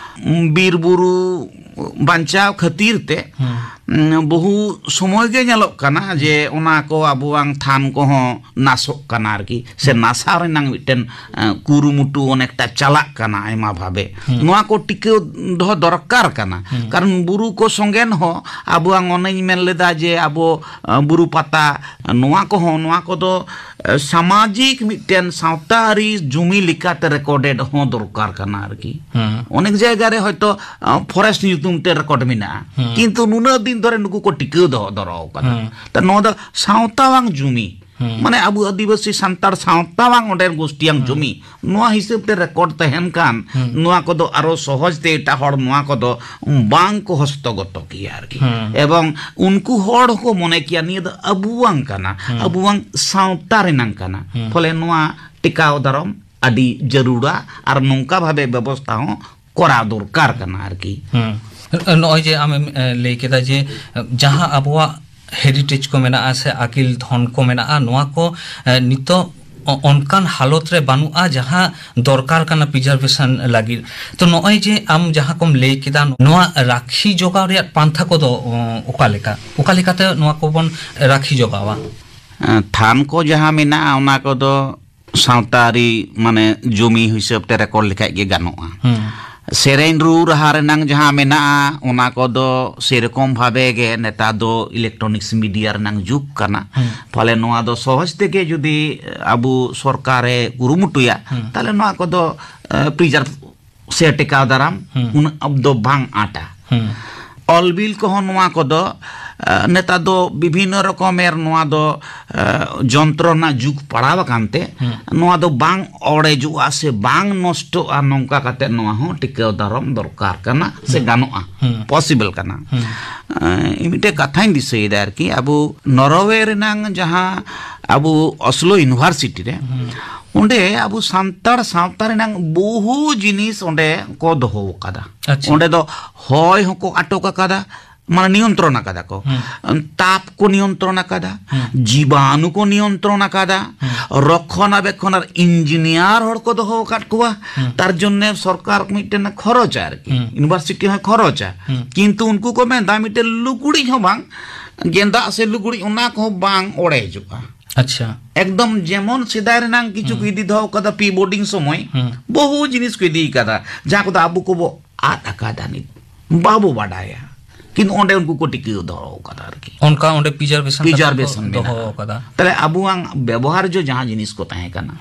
ᱩᱸ, ᱵᱤᱨ ᱵᱩᱨᱩ ᱵᱟᱧᱪᱟᱣ ᱠᱷᱟᱹᱛᱤᱨ ᱛᱮ, ᱦᱩᱸ᱾ ᱩᱸ, ᱵᱚᱦᱩ ᱥᱚᱢᱚᱭ ᱜᱮ ᱧᱮᱞᱚᱜ ᱠᱟᱱᱟ ᱡᱮ ᱚᱱᱟ ᱠᱚ ᱟᱵᱚᱣᱟᱝ ᱛᱷᱟᱱ ᱠᱚᱦᱚᱸ ᱱᱟᱥᱚᱜ ᱠᱟᱱᱟ ᱟᱨᱠᱤ, ᱥᱮ ᱦᱩᱸ᱾ ᱱᱟᱥᱟᱣ ᱨᱮᱱᱟᱝ ᱢᱤᱫᱴᱮᱱ, ᱮᱸ, ᱠᱩᱨᱩᱢᱩᱴᱩ ᱚᱱᱮᱠᱴᱟ ᱪᱟᱞᱟᱜ ᱠᱟᱱᱟ ᱟᱭᱢᱟ ᱵᱷᱟᱵᱮ᱾ ᱦᱩᱸ᱾ ᱱᱚᱣᱟ ᱠᱚ ᱴᱤᱠᱟᱹᱣ ᱫᱚᱦᱚ ᱫᱚᱨᱠᱟᱨ ᱠᱟᱱᱟ᱾ ᱦᱩᱸ᱾ ᱠᱟᱨᱚᱱ ᱵᱩᱨᱩ ᱠᱚ ᱥᱚᱸᱜᱮᱱ ᱦᱚᱸ ᱟᱵᱚᱣᱟᱝ, ᱚᱱᱮᱧ ᱢᱮᱱ ᱞᱮᱫᱟ ᱡᱮ ᱟᱵᱚ, ᱮᱸ, ᱵᱩᱨᱩ ᱯᱟᱛᱟ, ᱱᱚᱣᱟ ᱠᱚᱦᱚᱸ, ᱱᱚᱣᱟ ᱠᱚᱫᱚ, ᱮᱸ, ᱥᱟᱢᱟᱡᱤᱠ ᱢᱤᱫᱴᱮᱱ ᱥᱟᱶᱛᱟ ᱟᱹᱨᱤ ᱡᱩᱢᱤ ᱞᱮᱠᱟᱛᱮ ᱨᱮᱠᱚᱨᱰᱮᱰ ᱦᱚᱸ ᱫᱚᱨᱠᱟᱨ ᱠᱟᱱᱟ ᱟᱨᱠᱤ᱾ ᱦᱩᱸ᱾ ᱚᱱᱮᱠ ᱡᱟᱭᱜᱟ ᱨᱮ ᱦᱚᱭᱛᱚ, ᱮᱸ, ᱯᱷᱚᱨᱮᱥᱴ ᱧᱩᱛᱩᱢ ᱛᱮ ᱨᱮᱠᱚᱨᱰ ᱢᱮᱱᱟᱜᱼᱟ᱾ ᱦᱩᱸ᱾ ᱠᱤᱱᱛᱩ ᱱᱩᱱᱟᱹᱜ ᱫᱤᱱ ᱫᱷᱚᱨᱮ ᱱᱩᱠᱩ ᱠᱚ ᱴᱤᱠᱟᱹᱣ ᱫᱚᱦᱚ, ᱫᱚᱦᱚ ᱟᱠᱟᱫᱟ᱾ ᱦᱩᱸ᱾ ᱛᱚ ᱱᱚᱣᱟ ᱫᱚ ᱥᱟᱶᱛᱟᱣᱟᱝ ᱡᱩᱢᱤ᱾ ᱦᱩᱸ᱾ ᱢᱟᱱᱮ ᱟᱵᱚ ᱟᱹᱫᱤᱵᱟᱹᱥᱤ ᱥᱟᱱᱛᱟᱲ ᱥᱟᱶᱛᱟᱣᱟᱝ ᱚᱸᱰᱮ ᱜᱳᱥᱴᱤᱭᱟᱝ ᱦᱩᱸ᱾ ᱡᱩᱢᱤ᱾ ᱱᱚᱣᱟ ᱦᱤᱥᱟᱹᱵ ᱛᱮ ᱨᱮᱠᱚᱨᱰ ᱛᱟᱦᱮᱱ ᱠᱷᱟᱱ, ᱦᱩᱸ᱾ ᱱᱚᱣᱟ ᱠᱚᱫᱚ ᱟᱨᱚ ᱥᱚᱦᱚᱡ ᱛᱮ ᱮᱴᱟᱜ ᱦᱚᱲ ᱱᱚᱣᱟ ᱠᱚᱫᱚ ᱵᱟᱝ ᱠᱚ ᱦᱚᱥᱛᱚᱜᱚᱛᱚ ᱠᱮᱭᱟ ᱟᱨᱠᱤ᱾ ᱦᱩᱸ᱾ ᱮᱵᱚᱝ ᱩᱱᱠᱩ ᱦᱚᱲ ᱦᱚᱸᱠᱚ ᱢᱚᱱᱮ ᱠᱮᱭᱟ, ᱱᱤᱭᱟᱹ ᱫᱚ ᱟᱵᱚᱣᱟᱝ ᱠᱟᱱᱟ, ᱦᱩᱸ᱾ ᱟᱵᱚᱣᱟᱝ ᱥᱟᱶᱛᱟ ᱨᱮᱱᱟᱝ ᱠᱟᱱᱟ᱾ ᱦᱩᱸ᱾ ᱯᱷᱚᱞᱮ ᱱᱚᱣᱟ ᱴᱮᱠᱟᱣ ᱫᱟᱨᱟᱢ ᱟᱹᱰᱤ ᱡᱟᱹᱨᱩᱲᱟ ᱟᱨ ᱱᱚᱝᱠᱟ ᱵᱷᱟᱵᱮ ᱵᱮᱵᱚᱥᱛᱷᱟ ᱦᱚᱸ ᱠᱚᱨᱟᱣ ᱫᱚᱨᱠᱟᱨ ᱠᱟᱱᱟ ᱟᱨᱠᱤ᱾ ᱦᱩᱸ᱾ ᱱᱚᱜᱼᱚᱭ ᱡᱮ ᱟᱢᱮᱢ, ᱮ, ᱞᱟᱹᱭ ᱠᱮᱫᱟ ᱡᱮ, ᱮ, ᱡᱟᱦᱟᱸ ᱟᱵᱚᱣᱟᱜ ᱦᱮᱨᱤᱴᱮᱡᱽ ᱠᱚ ᱢᱮᱱᱟᱜᱼᱟ ᱥᱮ ᱟᱹᱠᱤᱞ ᱫᱷᱚᱱ ᱠᱚ ᱢᱮᱱᱟᱜᱼᱟ, ᱱᱚᱣᱟ ᱠᱚ, ᱮ, ᱱᱤᱛᱚᱜ ᱚ-, ᱚᱱᱠᱟᱱ ᱦᱟᱞᱚᱛ ᱨᱮ ᱵᱟᱹᱱᱩᱜᱼᱟ ᱡᱟᱦᱟᱸ ᱫᱚᱨᱠᱟᱨ ᱠᱟᱱᱟ ᱯᱨᱤᱡᱟᱨᱵᱷᱮᱥᱚᱱ ᱞᱟᱹᱜᱤᱫ᱾ ᱛᱚ ᱱᱚᱜᱼᱚᱭ ᱡᱮ ᱟᱢ ᱡᱟᱦᱟᱸ ᱠᱚᱢ ᱞᱟᱹᱭ ᱠᱮᱫᱟ, ᱱᱚᱣᱟ ᱨᱟᱠᱷᱤ ᱡᱚᱜᱟᱣ ᱨᱮᱭᱟᱜ ᱯᱟᱱᱛᱷᱟ ᱠᱚᱫᱚ, ᱚ, ᱚᱠᱟ ᱞᱮᱠᱟ? ᱚᱠᱟ ᱞᱮᱠᱟᱛᱮ ᱱᱚᱣᱟ ᱠᱚᱵᱚᱱ ᱨᱟᱠᱷᱤ ᱡᱚᱜᱟᱣᱟ? ᱮ, ᱛᱷᱟᱱ ᱠᱚ ᱡᱟᱦᱟᱸ ᱢᱮᱱᱟᱜᱼᱟ, ᱚᱱᱟ ᱠᱚᱫᱚ ᱥᱟᱶᱛᱟ ᱟᱹᱨᱤ, ᱢᱟᱱᱮ, ᱡᱚᱢᱤ ᱦᱤᱥᱟᱹᱵ ᱛᱮ ᱨᱮᱠᱚᱨᱰ ᱞᱮᱠᱷᱟᱡ ᱜᱮ ᱜᱟᱱᱚᱜᱼᱟ᱾ ᱦᱩᱸ᱾ ᱥᱮᱨᱮᱧ ᱨᱩ ᱨᱟᱦᱟ ᱨᱮᱱᱟᱝ ᱡᱟᱦᱟᱸ ᱢᱮᱱᱟᱜᱼᱟ, ᱚᱱᱟ ᱠᱚᱫᱚ ᱥᱮᱨᱚᱠᱚᱢ ᱵᱷᱟᱵᱮ ᱜᱮ ᱱᱮᱛᱟᱨ ᱫᱚ ᱤᱞᱮᱠᱴᱨᱚᱱᱤᱠᱥ ᱢᱤᱰᱤᱭᱟ ᱨᱮᱱᱟᱝ ᱡᱩᱜᱽ ᱠᱟᱱᱟ᱾ ᱦᱩᱸ᱾ ᱯᱷᱚᱞᱮ ᱱᱚᱣᱟ ᱫᱚ ᱥᱚᱦᱚᱡ ᱛᱮᱜᱮ ᱡᱩᱫᱤ ᱟᱵᱚ ᱥᱚᱨᱠᱟᱨᱮ ᱠᱩᱨᱩᱢᱩᱴᱩᱭᱟ, ᱦᱩᱸ᱾ ᱛᱟᱦᱞᱮ ᱱᱚᱣᱟ ᱠᱚᱫᱚ, ᱮ, ᱯᱨᱤᱡᱟᱨᱵᱷ ᱥᱮ ᱴᱮᱠᱟᱣ ᱫᱟᱨᱟᱢ ᱦᱩᱸ᱾ ᱩᱱᱟᱹᱜ ᱫᱚ ᱵᱟᱝ ᱟᱸᱴᱟ᱾ ᱦᱩᱸ᱾ ᱚᱞ ᱵᱤᱞ ᱠᱚᱦᱚᱸ ᱱᱚᱣᱟ ᱠᱚᱫᱚ, ᱱᱮᱛᱟᱨ ᱫᱚ ᱵᱤᱵᱷᱤᱱᱱᱚ ᱨᱚᱠᱚᱢᱮᱨ ᱱᱚᱣᱟ ᱫᱚ ᱡᱚᱱᱛᱨᱚ ᱨᱮᱱᱟᱜ ᱡᱩᱜᱽ ᱯᱟᱲᱟᱣ ᱟᱠᱟᱱ ᱛᱮ ᱱᱚᱣᱟ ᱫᱚ ᱵᱟᱝ ᱚᱲᱮᱡᱚᱜᱼᱟ ᱥᱮ ᱵᱟᱝ ᱱᱚᱥᱴᱚᱜᱼᱟ, ᱱᱚᱝᱠᱟ ᱠᱟᱛᱮ ᱱᱚᱣᱟ ᱦᱚᱸ ᱴᱤᱠᱟᱹᱣ ᱫᱟᱨᱟᱢ ᱫᱚᱨᱠᱟᱨ ᱠᱟᱱᱟ ᱥᱮ ᱜᱟᱱᱚᱜᱼᱟ, ᱯᱚᱥᱤᱵᱚᱞ ᱠᱟᱱᱟ᱾ ᱢᱤᱫᱴᱮᱡ ᱠᱟᱛᱷᱟᱧ ᱫᱤᱥᱟᱹᱭᱮᱫᱟ ᱟᱨᱠᱤ, ᱟᱵᱚ ᱱᱚᱨᱣᱮ ᱨᱮᱱᱟᱝ ᱡᱟᱦᱟᱸ ᱟᱵᱚ ᱚᱥᱞᱳ ᱤᱭᱩᱱᱤᱵᱷᱟᱨᱥᱤᱴᱤ ᱨᱮ, ᱚᱸᱰᱮ ᱟᱵᱚ ᱥᱟᱱᱛᱟᱲ ᱥᱟᱶᱛᱟ ᱨᱮᱱᱟᱝ ᱵᱚᱦᱩ ᱡᱤᱱᱤᱥ ᱚᱸᱰᱮ ᱠᱚ ᱫᱚᱦᱚ ᱟᱠᱟᱫᱟ᱾ ᱟᱪᱪᱷᱟ᱾ ᱚᱸᱰᱮ ᱫᱚ ᱦᱚᱭ ᱦᱚᱸᱠᱚ ᱟᱴᱚᱠ ᱟᱠᱟᱫᱟ, ᱢᱟᱱᱮ ᱱᱤᱭᱚᱱᱛᱨᱚᱱ ᱟᱠᱟᱫᱟ ᱠᱚ᱾ ᱛᱟᱯ ᱠᱚ ᱱᱤᱭᱚᱱᱛᱨᱚᱱ ᱟᱠᱟᱫᱟ, ᱡᱤᱵᱟᱱᱩ ᱠᱚ ᱱᱤᱭᱚᱱᱛᱨᱚᱱ ᱟᱠᱟᱫᱟ, ᱨᱚᱠᱷᱚᱱᱟᱵᱮᱠᱷᱚᱱ ᱟᱨ ᱤᱧᱡᱤᱱᱤᱭᱟᱨ ᱦᱚᱲ ᱠᱚ ᱫᱚᱦᱚ ᱟᱠᱟᱫ ᱠᱚᱣᱟ᱾ ᱛᱟᱨ ᱡᱚᱱᱱᱮ ᱥᱚᱨᱠᱟᱨ ᱢᱤᱫᱴᱮᱱ ᱠᱷᱚᱨᱚᱪᱟ ᱟᱨᱠᱤ, ᱤᱭᱩᱱᱤᱵᱷᱟᱨᱥᱤᱴᱤ ᱦᱚᱸ ᱠᱷᱚᱨᱚᱪᱟ᱾ ᱠᱤᱱᱛᱩ ᱩᱱᱠᱩ ᱠᱚ ᱢᱮᱱᱫᱟ ᱢᱤᱫᱴᱮᱱ ᱞᱩᱜᱽᱲᱤᱡ ᱦᱚᱸ ᱵᱟᱝ, ᱜᱮᱸᱫᱟᱜ ᱥᱮ ᱞᱩᱜᱽᱲᱤᱡ ᱚᱱᱟ ᱠᱚᱦᱚᱸ ᱵᱟᱝ ᱚᱲᱮᱡᱚᱜᱼᱟ᱾ ᱟᱪᱪᱷᱟ᱾ ᱮᱠᱫᱚᱢ ᱡᱮᱢᱚᱱ ᱥᱮᱫᱟᱭ ᱨᱮᱱᱟᱝ ᱠᱤᱪᱷᱩ ᱠᱚ ᱤᱫᱤ ᱫᱚᱦᱚ ᱠᱟᱫᱟ, ᱯᱤ ᱵᱳᱨᱰᱤᱝ ᱥᱚᱢᱚᱭ ᱵᱚᱦᱩ ᱡᱤᱱᱤᱥ ᱠᱚ ᱤᱫᱤ ᱠᱟᱫᱟ, ᱡᱟᱦᱟᱸ ᱠᱚᱫᱚ ᱟᱵᱚ ᱠᱚᱵᱚ ᱟᱫ ᱟᱠᱟᱫᱟ ᱱᱤᱛ, ᱵᱟᱵᱚ ᱵᱟᱰᱟᱭᱟ᱾ ᱠᱤᱱᱛᱩ ᱚᱸᱰᱮ ᱩᱱᱠᱩ ᱠᱚ ᱴᱤᱠᱟᱹᱣ ᱫᱚᱦᱚ ᱠᱟᱫᱟ ᱟᱨᱠᱤ᱾ ᱚᱱᱠᱟ ᱚᱸᱰᱮ ᱯᱨᱤᱡᱟᱨᱵᱷᱮᱥᱚᱱ ᱠᱟᱛᱮ ᱠᱚ ᱯᱨᱤᱡᱟᱨᱵᱷᱮᱥᱚᱱ ᱫᱚᱦᱚ ᱢᱮᱱᱟᱜᱼᱟ᱾ ᱠᱟᱫᱟ᱾ ᱛᱟᱦᱞᱮ ᱟᱵᱚᱣᱟᱜ ᱵᱮᱵᱚᱦᱟᱨ ᱡᱚ ᱡᱟᱦᱟᱸ ᱡᱤᱱᱤᱥ ᱠᱚ ᱛᱟᱦᱮᱸ ᱠᱟᱱᱟ,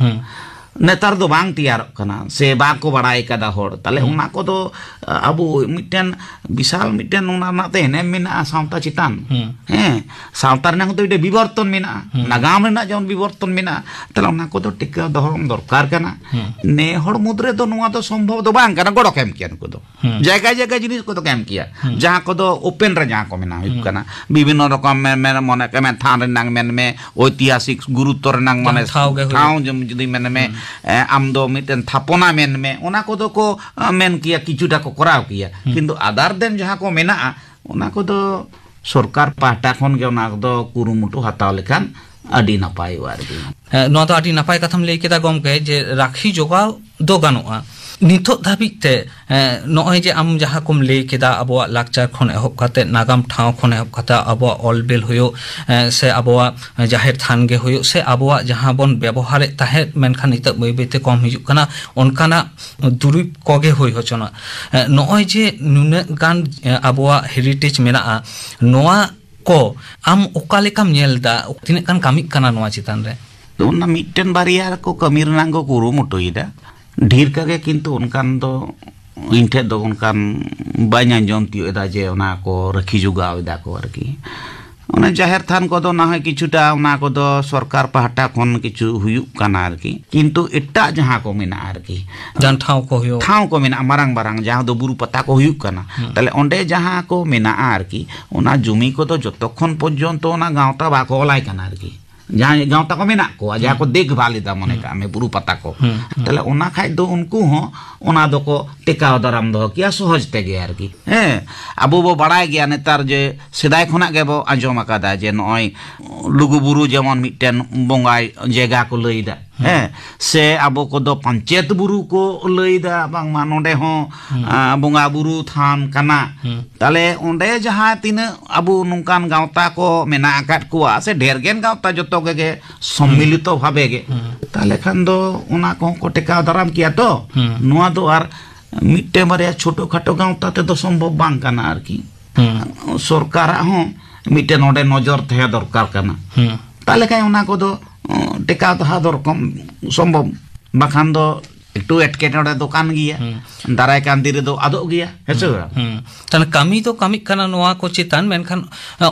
ᱱᱮᱛᱟᱨ ᱫᱚ ᱵᱟᱝ ᱛᱮᱭᱟᱨᱚᱜ ᱠᱟᱱᱟ ᱥᱮ ᱵᱟᱠᱚ ᱵᱟᱲᱟᱭ ᱠᱟᱫᱟ ᱦᱚᱲ, ᱛᱟᱦᱞᱮ ᱚᱱᱟ ᱠᱚᱫᱚ ᱟᱵᱚ ᱢᱤᱫᱴᱮᱱ ᱵᱤᱥᱟᱞ ᱢᱤᱫᱴᱮᱱ ᱚᱱᱟ ᱨᱮᱱᱟᱜ ᱫᱚ ᱮᱱᱮᱢ ᱢᱮᱱᱟᱜᱼᱟ ᱥᱟᱶᱛᱟ ᱪᱮᱛᱟᱱ᱾ ᱦᱮᱸ, ᱥᱟᱶᱛᱟ ᱨᱮᱱᱟᱜ ᱦᱚᱸ ᱛᱚ ᱢᱤᱫᱴᱮᱱ ᱵᱤᱵᱚᱨᱛᱚᱱ ᱢᱮᱱᱟᱜᱼᱟ, ᱱᱟᱜᱟᱢ ᱨᱮᱱᱟᱜ ᱡᱮᱢᱚᱱ ᱵᱤᱵᱚᱨᱛᱚᱱ ᱢᱮᱱᱟᱜᱼᱟ, ᱛᱟᱦᱞᱮ ᱚᱱᱟ ᱠᱚᱫᱚ ᱴᱤᱠᱟᱹᱣ ᱫᱚᱦᱚ ᱫᱚᱨᱠᱟᱨ ᱠᱟᱱᱟ᱾ ᱱᱮ ᱦᱚᱲ ᱢᱩᱫᱽ ᱨᱮ ᱫᱚ ᱱᱚᱣᱟ ᱫᱚ ᱥᱚᱢᱵᱷᱚᱵ ᱫᱚ ᱵᱟᱝ ᱠᱟᱱᱟ, ᱜᱚᱲᱚ ᱠᱚ ᱮᱢ ᱠᱮᱭᱟ ᱱᱩᱠᱩ ᱫᱚ᱾ ᱡᱟᱭᱜᱟ ᱡᱟᱭᱜᱟ ᱡᱤᱱᱤᱥ ᱠᱚᱫᱚ ᱠᱚ ᱮᱢ ᱠᱮᱭᱟ, ᱡᱟᱦᱟᱸ ᱠᱚᱫᱚ ᱳᱯᱮᱱ ᱨᱮ ᱡᱟᱦᱟᱸ ᱠᱚ ᱢᱮᱱᱟ, ᱦᱩᱭᱩᱜ ᱠᱟᱱᱟ ᱵᱤᱵᱷᱤᱱᱱᱚ ᱨᱚᱠᱚᱢ ᱢᱮᱱ ᱢᱮ, ᱢᱚᱱᱮ ᱠᱟᱜ ᱢᱮ ᱛᱷᱟᱱ ᱨᱮᱱᱟᱜ ᱢᱮᱱ ᱢᱮ, ᱳᱭᱛᱤᱦᱟᱥᱤᱠ ᱜᱩᱨᱩᱛᱛᱚ ᱨᱮᱱᱟᱜ ᱢᱟᱱᱮ ᱡᱟᱦᱟᱸ ᱴᱷᱟᱶ ᱜᱮ ᱦᱩᱭᱩᱜ᱾ ᱴᱷᱟᱶ ᱡᱩᱫᱤ ᱢᱮᱱ ᱢᱮ, ᱮ, ᱟᱢ ᱫᱚ ᱢᱤᱫᱴᱮᱱ ᱛᱷᱟᱯᱚᱱᱟ ᱢᱮᱱ ᱢᱮ, ᱚᱱᱟ ᱠᱚᱫᱚ ᱠᱚ ᱮ, ᱢᱮᱱ ᱠᱮᱭᱟ, ᱠᱤᱪᱷᱩᱴᱟ ᱠᱚ ᱠᱚᱨᱟᱣ ᱠᱮᱭᱟ᱾ ᱠᱤᱱᱛᱩ ᱟᱫᱟᱨ ᱫᱮᱱ ᱡᱟᱦᱟᱸ ᱠᱚ ᱢᱮᱱᱟᱜᱼᱟ, ᱚᱱᱟ ᱠᱚᱫᱚ ᱥᱚᱨᱠᱟᱨ ᱯᱟᱦᱴᱟ ᱠᱷᱚᱱ ᱜᱮ ᱚᱱᱟ ᱠᱚᱫᱚ ᱠᱩᱨᱩᱢᱩᱴᱩ ᱦᱟᱛᱟᱣ ᱞᱮᱠᱷᱟᱱ ᱟᱹᱰᱤ ᱱᱟᱯᱟᱭᱚᱜᱼᱟ ᱟᱨᱠᱤ᱾ ᱦᱮᱸ, ᱱᱚᱣᱟ ᱫᱚ ᱟᱹᱰᱤ ᱱᱟᱯᱟᱭ ᱠᱟᱛᱷᱟᱢ ᱞᱟᱹᱭ ᱠᱮᱫᱟ ᱜᱚᱢᱠᱮ, ᱡᱮ ᱨᱟᱹᱠᱷᱤ ᱡᱚᱜᱟᱣ ᱫᱚ ᱜᱟᱱᱚᱜᱼᱟ᱾ ᱱᱤᱛᱚᱜ ᱫᱷᱟᱹᱵᱤᱡ ᱛᱮ, ᱮ, ᱱᱚᱜᱼᱚᱭ ᱡᱮ ᱟᱢ ᱡᱟᱦᱟᱸ ᱠᱚᱢ ᱞᱟᱹᱭ ᱠᱮᱫᱟ, ᱟᱵᱚᱣᱟᱜ ᱞᱟᱠᱪᱟᱨ ᱠᱷᱚᱱ ᱮᱦᱚᱵ ᱠᱟᱛᱮ, ᱱᱟᱜᱟᱢ ᱴᱷᱟᱶ ᱠᱷᱚᱱ ᱮᱦᱚᱵ ᱠᱟᱛᱮ, ᱟᱵᱚᱣᱟᱜ ᱚᱞ ᱵᱮᱞ ᱦᱩᱭᱩᱜ, ᱮ, ᱥᱮ ᱟᱵᱚᱣᱟᱜ ᱡᱟᱦᱮᱨ ᱛᱷᱟᱱ ᱜᱮ ᱦᱩᱭᱩᱜ, ᱥᱮ ᱟᱵᱚᱣᱟᱜ ᱡᱟᱦᱟᱸ ᱵᱚᱱ ᱵᱮᱵᱚᱦᱟᱨᱮᱫ ᱛᱟᱦᱮᱸᱫ, ᱢᱮᱱᱠᱷᱟᱱ ᱱᱤᱛᱚᱜ ᱵᱟᱹᱭ ᱵᱟᱹᱭ ᱛᱮ ᱠᱚᱢ ᱦᱤᱡᱩᱜ ᱠᱟᱱᱟ, ᱚᱱᱠᱟᱱᱟᱜ ᱫᱩᱨᱤᱵᱽ ᱠᱚᱜᱮ ᱦᱩᱭ ᱦᱚᱪᱚᱱᱟ᱾ ᱮ, ᱱᱚᱜᱼᱚᱭ ᱡᱮ ᱱᱩᱱᱟᱹᱜ ᱜᱟᱱ, ᱮ, ᱟᱵᱚᱣᱟᱜ ᱦᱮᱨᱤᱴᱮᱡᱽ ᱢᱮᱱᱟᱜᱼᱟ, ᱱᱚᱣᱟ ᱠᱚ ᱟᱢ ᱚᱠᱟ ᱞᱮᱠᱟᱢ ᱧᱮᱞ ᱮᱫᱟ? ᱛᱤᱱᱟᱹᱜ ᱜᱟᱱ ᱠᱟᱹᱢᱤᱜ ᱠᱟᱱᱟ ᱱᱚᱣᱟ ᱪᱮᱛᱟᱱ ᱨᱮ? ᱛᱚ, ᱚᱱᱟ ᱢᱤᱫᱴᱮᱱ ᱵᱟᱨᱭᱟ ᱠᱚ ᱠᱟᱹᱢᱤ ᱨᱮᱱᱟᱜ ᱠᱚ ᱠᱩᱨᱩᱢᱩᱴᱩᱭᱮᱫᱟ, ᱰᱷᱮᱨ ᱠᱟᱜᱮ ᱠᱤᱱᱛᱩ ᱚᱱᱠᱟᱱ ᱫᱚ ᱤᱧ ᱴᱷᱮᱱ ᱫᱚ ᱚᱱᱠᱟᱱ ᱵᱟᱹᱧ ᱟᱸᱡᱚᱢ ᱛᱤᱭᱳᱜ ᱮᱫᱟ ᱡᱮ ᱚᱱᱟ ᱠᱚ ᱨᱟᱹᱠᱷᱤ ᱡᱚᱜᱟᱣ ᱮᱫᱟ ᱠᱚ ᱟᱨᱠᱤ᱾ ᱚᱱᱟ ᱡᱟᱦᱮᱨ ᱛᱷᱟᱱ ᱠᱚᱫᱚ ᱱᱟᱦᱚᱭ ᱠᱤᱪᱷᱩᱴᱟ ᱚᱱᱟ ᱠᱚᱫᱚ ᱥᱚᱨᱠᱟᱨ ᱯᱟᱦᱴᱟ ᱠᱷᱚᱱ ᱠᱤᱪᱷᱩ ᱦᱩᱭᱩᱜ ᱠᱟᱱᱟ ᱟᱨᱠᱤ, ᱠᱤᱱᱛᱩ ᱮᱴᱟᱜ ᱡᱟᱦᱟᱸ ᱠᱚ ᱢᱮᱱᱟᱜᱼᱟ ᱟᱨᱠᱤ, ᱡᱟᱦᱟᱸ ᱴᱷᱟᱶ ᱠᱚ ᱦᱩᱭᱩᱜ᱾ ᱴᱷᱟᱶ ᱠᱚ ᱢᱮᱱᱟᱜᱼᱟ ᱢᱟᱨᱟᱝ ᱢᱟᱨᱟᱝ, ᱡᱟᱦᱟᱸ ᱫᱚ ᱵᱩᱨᱩ ᱯᱟᱛᱟ ᱠᱚ ᱦᱩᱭᱩᱜ ᱠᱟᱱᱟ, ᱛᱟᱦᱞᱮ ᱚᱸᱰᱮ ᱡᱟᱦᱟᱸ ᱠᱚ ᱢᱮᱱᱟᱜᱼᱟ ᱟᱨᱠᱤ, ᱚᱱᱟ ᱡᱩᱢᱤ ᱠᱚᱫᱚ ᱡᱚᱛᱚᱠᱷᱚᱱ ᱯᱚᱨᱡᱚᱱᱛᱚ ᱚᱱᱟ ᱜᱟᱶᱛᱟ ᱵᱟᱠᱚ ᱚᱞᱟᱭ ᱠᱟᱱᱟ ᱟᱨᱠᱤ, ᱡᱟᱦᱟᱸᱭ ᱜᱟᱶᱛᱟ ᱠᱚ ᱢᱮᱱᱟᱜ ᱠᱚᱣᱟ, ᱡᱟᱦᱟᱸ ᱠᱚ ᱫᱮᱠᱷᱵᱷᱟᱞ ᱮᱫᱟ, ᱢᱚᱱᱮ ᱠᱟᱜ ᱢᱮ, ᱵᱩᱨᱩ ᱯᱟᱛᱟ ᱠᱚ, ᱛᱟᱦᱞᱮ ᱚᱱᱟ ᱠᱷᱟᱡ ᱫᱚ ᱩᱱᱠᱩ ᱦᱚᱸ ᱚᱱᱟ ᱫᱚᱠᱚ ᱴᱮᱠᱟᱣ ᱫᱟᱨᱟᱢ ᱫᱚᱦᱚ ᱠᱮᱭᱟ ᱥᱚᱦᱚᱡᱽ ᱛᱮᱜᱮ ᱟᱨᱠᱤ᱾ ᱦᱮᱸ, ᱟᱵᱚ ᱵᱚ ᱵᱟᱲᱟᱭ ᱜᱮᱭᱟ ᱱᱮᱛᱟᱨ ᱡᱮ ᱥᱮᱫᱟᱭ ᱠᱷᱚᱱᱟᱜ ᱜᱮᱵᱚ ᱟᱸᱡᱚᱢ ᱟᱠᱟᱫᱟ ᱡᱮ ᱱᱚᱜᱼᱚᱭ ᱞᱩᱜᱩ ᱵᱩᱨᱩ ᱡᱮᱢᱚᱱ ᱢᱤᱫᱴᱮᱱ ᱵᱚᱸᱜᱟᱭ ᱡᱟᱭᱜᱟ ᱠᱚ ᱞᱟᱹᱭᱫᱟ, ᱦᱮᱸ, ᱥᱮ ᱟᱵᱚ ᱠᱚᱫᱚ ᱯᱟᱧᱪᱮᱛ ᱵᱩᱨᱩ ᱠᱚ ᱞᱟᱹᱭᱫᱟ, ᱵᱟᱝᱢᱟ ᱱᱚᱰᱮ ᱦᱚᱸ ᱟᱸ, ᱵᱚᱸᱜᱟ ᱵᱩᱨᱩ ᱛᱷᱟᱱ ᱠᱟᱱᱟ᱾ ᱛᱟᱦᱞᱮ ᱚᱸᱰᱮ ᱡᱟᱦᱟᱸ ᱛᱤᱱᱟᱹᱜ ᱟᱵᱚ ᱱᱚᱝᱠᱟᱱ ᱜᱟᱶᱛᱟ ᱠᱚ ᱢᱮᱱᱟᱜ ᱟᱠᱟᱫ ᱠᱚᱣᱟ, ᱥᱮ ᱰᱷᱮᱨ ᱜᱮᱱ ᱜᱟᱶᱛᱟ ᱡᱚᱛᱚ ᱜᱮ ᱥᱚᱢᱢᱤᱞᱤᱛᱚ ᱵᱷᱟᱵᱮ ᱜᱮ, ᱛᱟᱦᱞᱮ ᱠᱷᱟᱱ ᱫᱚ ᱚᱱᱟ ᱠᱚᱦᱚᱸ ᱠᱚ ᱴᱮᱠᱟᱣ ᱫᱟᱨᱟᱢ ᱠᱮᱭᱟ ᱛᱚ᱾ ᱱᱚᱣᱟ ᱫᱚ ᱟᱨ ᱢᱤᱫᱴᱮᱱ ᱵᱟᱨᱭᱟ ᱪᱷᱳᱴᱳ ᱠᱷᱟᱴᱳ ᱜᱟᱶᱛᱟ ᱛᱮᱫᱚ ᱥᱚᱢᱵᱷᱚᱵ ᱵᱟᱝ ᱠᱟᱱᱟ ᱟᱨᱠᱤ᱾ ᱥᱚᱨᱠᱟᱨᱟᱜ ᱦᱚᱸ ᱢᱤᱫᱴᱮᱱ ᱚᱸᱰᱮ ᱱᱚᱡᱚᱨ ᱛᱟᱦᱮᱸ ᱫᱚᱨᱠᱟᱨ ᱠᱟᱱᱟ᱾ ᱛᱟᱦᱞᱮ ᱠᱷᱟᱱ ᱚᱱᱟ ᱠᱚᱫᱚ ᱚ, ᱴᱮᱠᱟᱣ ᱫᱚᱦᱟ ᱫᱚᱨᱠᱚᱢ ᱥᱚᱢᱵᱷᱚᱵ, ᱵᱟᱠᱷᱟᱱ ᱫᱚ ᱮᱠᱴᱩ ᱮᱴᱠᱮᱴᱚᱬᱮ ᱫᱚ ᱠᱟᱱ ᱜᱮᱭᱟ᱾ ᱫᱟᱨᱟᱭ ᱠᱟᱱ ᱫᱤᱱ ᱨᱮᱫᱚ ᱟᱫᱚᱜ ᱜᱮᱭᱟ, ᱦᱮᱸ ᱥᱮ ᱵᱟᱝ? ᱛᱟᱦᱞᱮ ᱠᱟᱹᱢᱤ ᱫᱚ ᱠᱟᱹᱢᱤᱜ ᱠᱟᱱᱟ ᱱᱚᱣᱟ ᱠᱚ ᱪᱮᱛᱟᱱ, ᱢᱮᱱᱠᱷᱟᱱ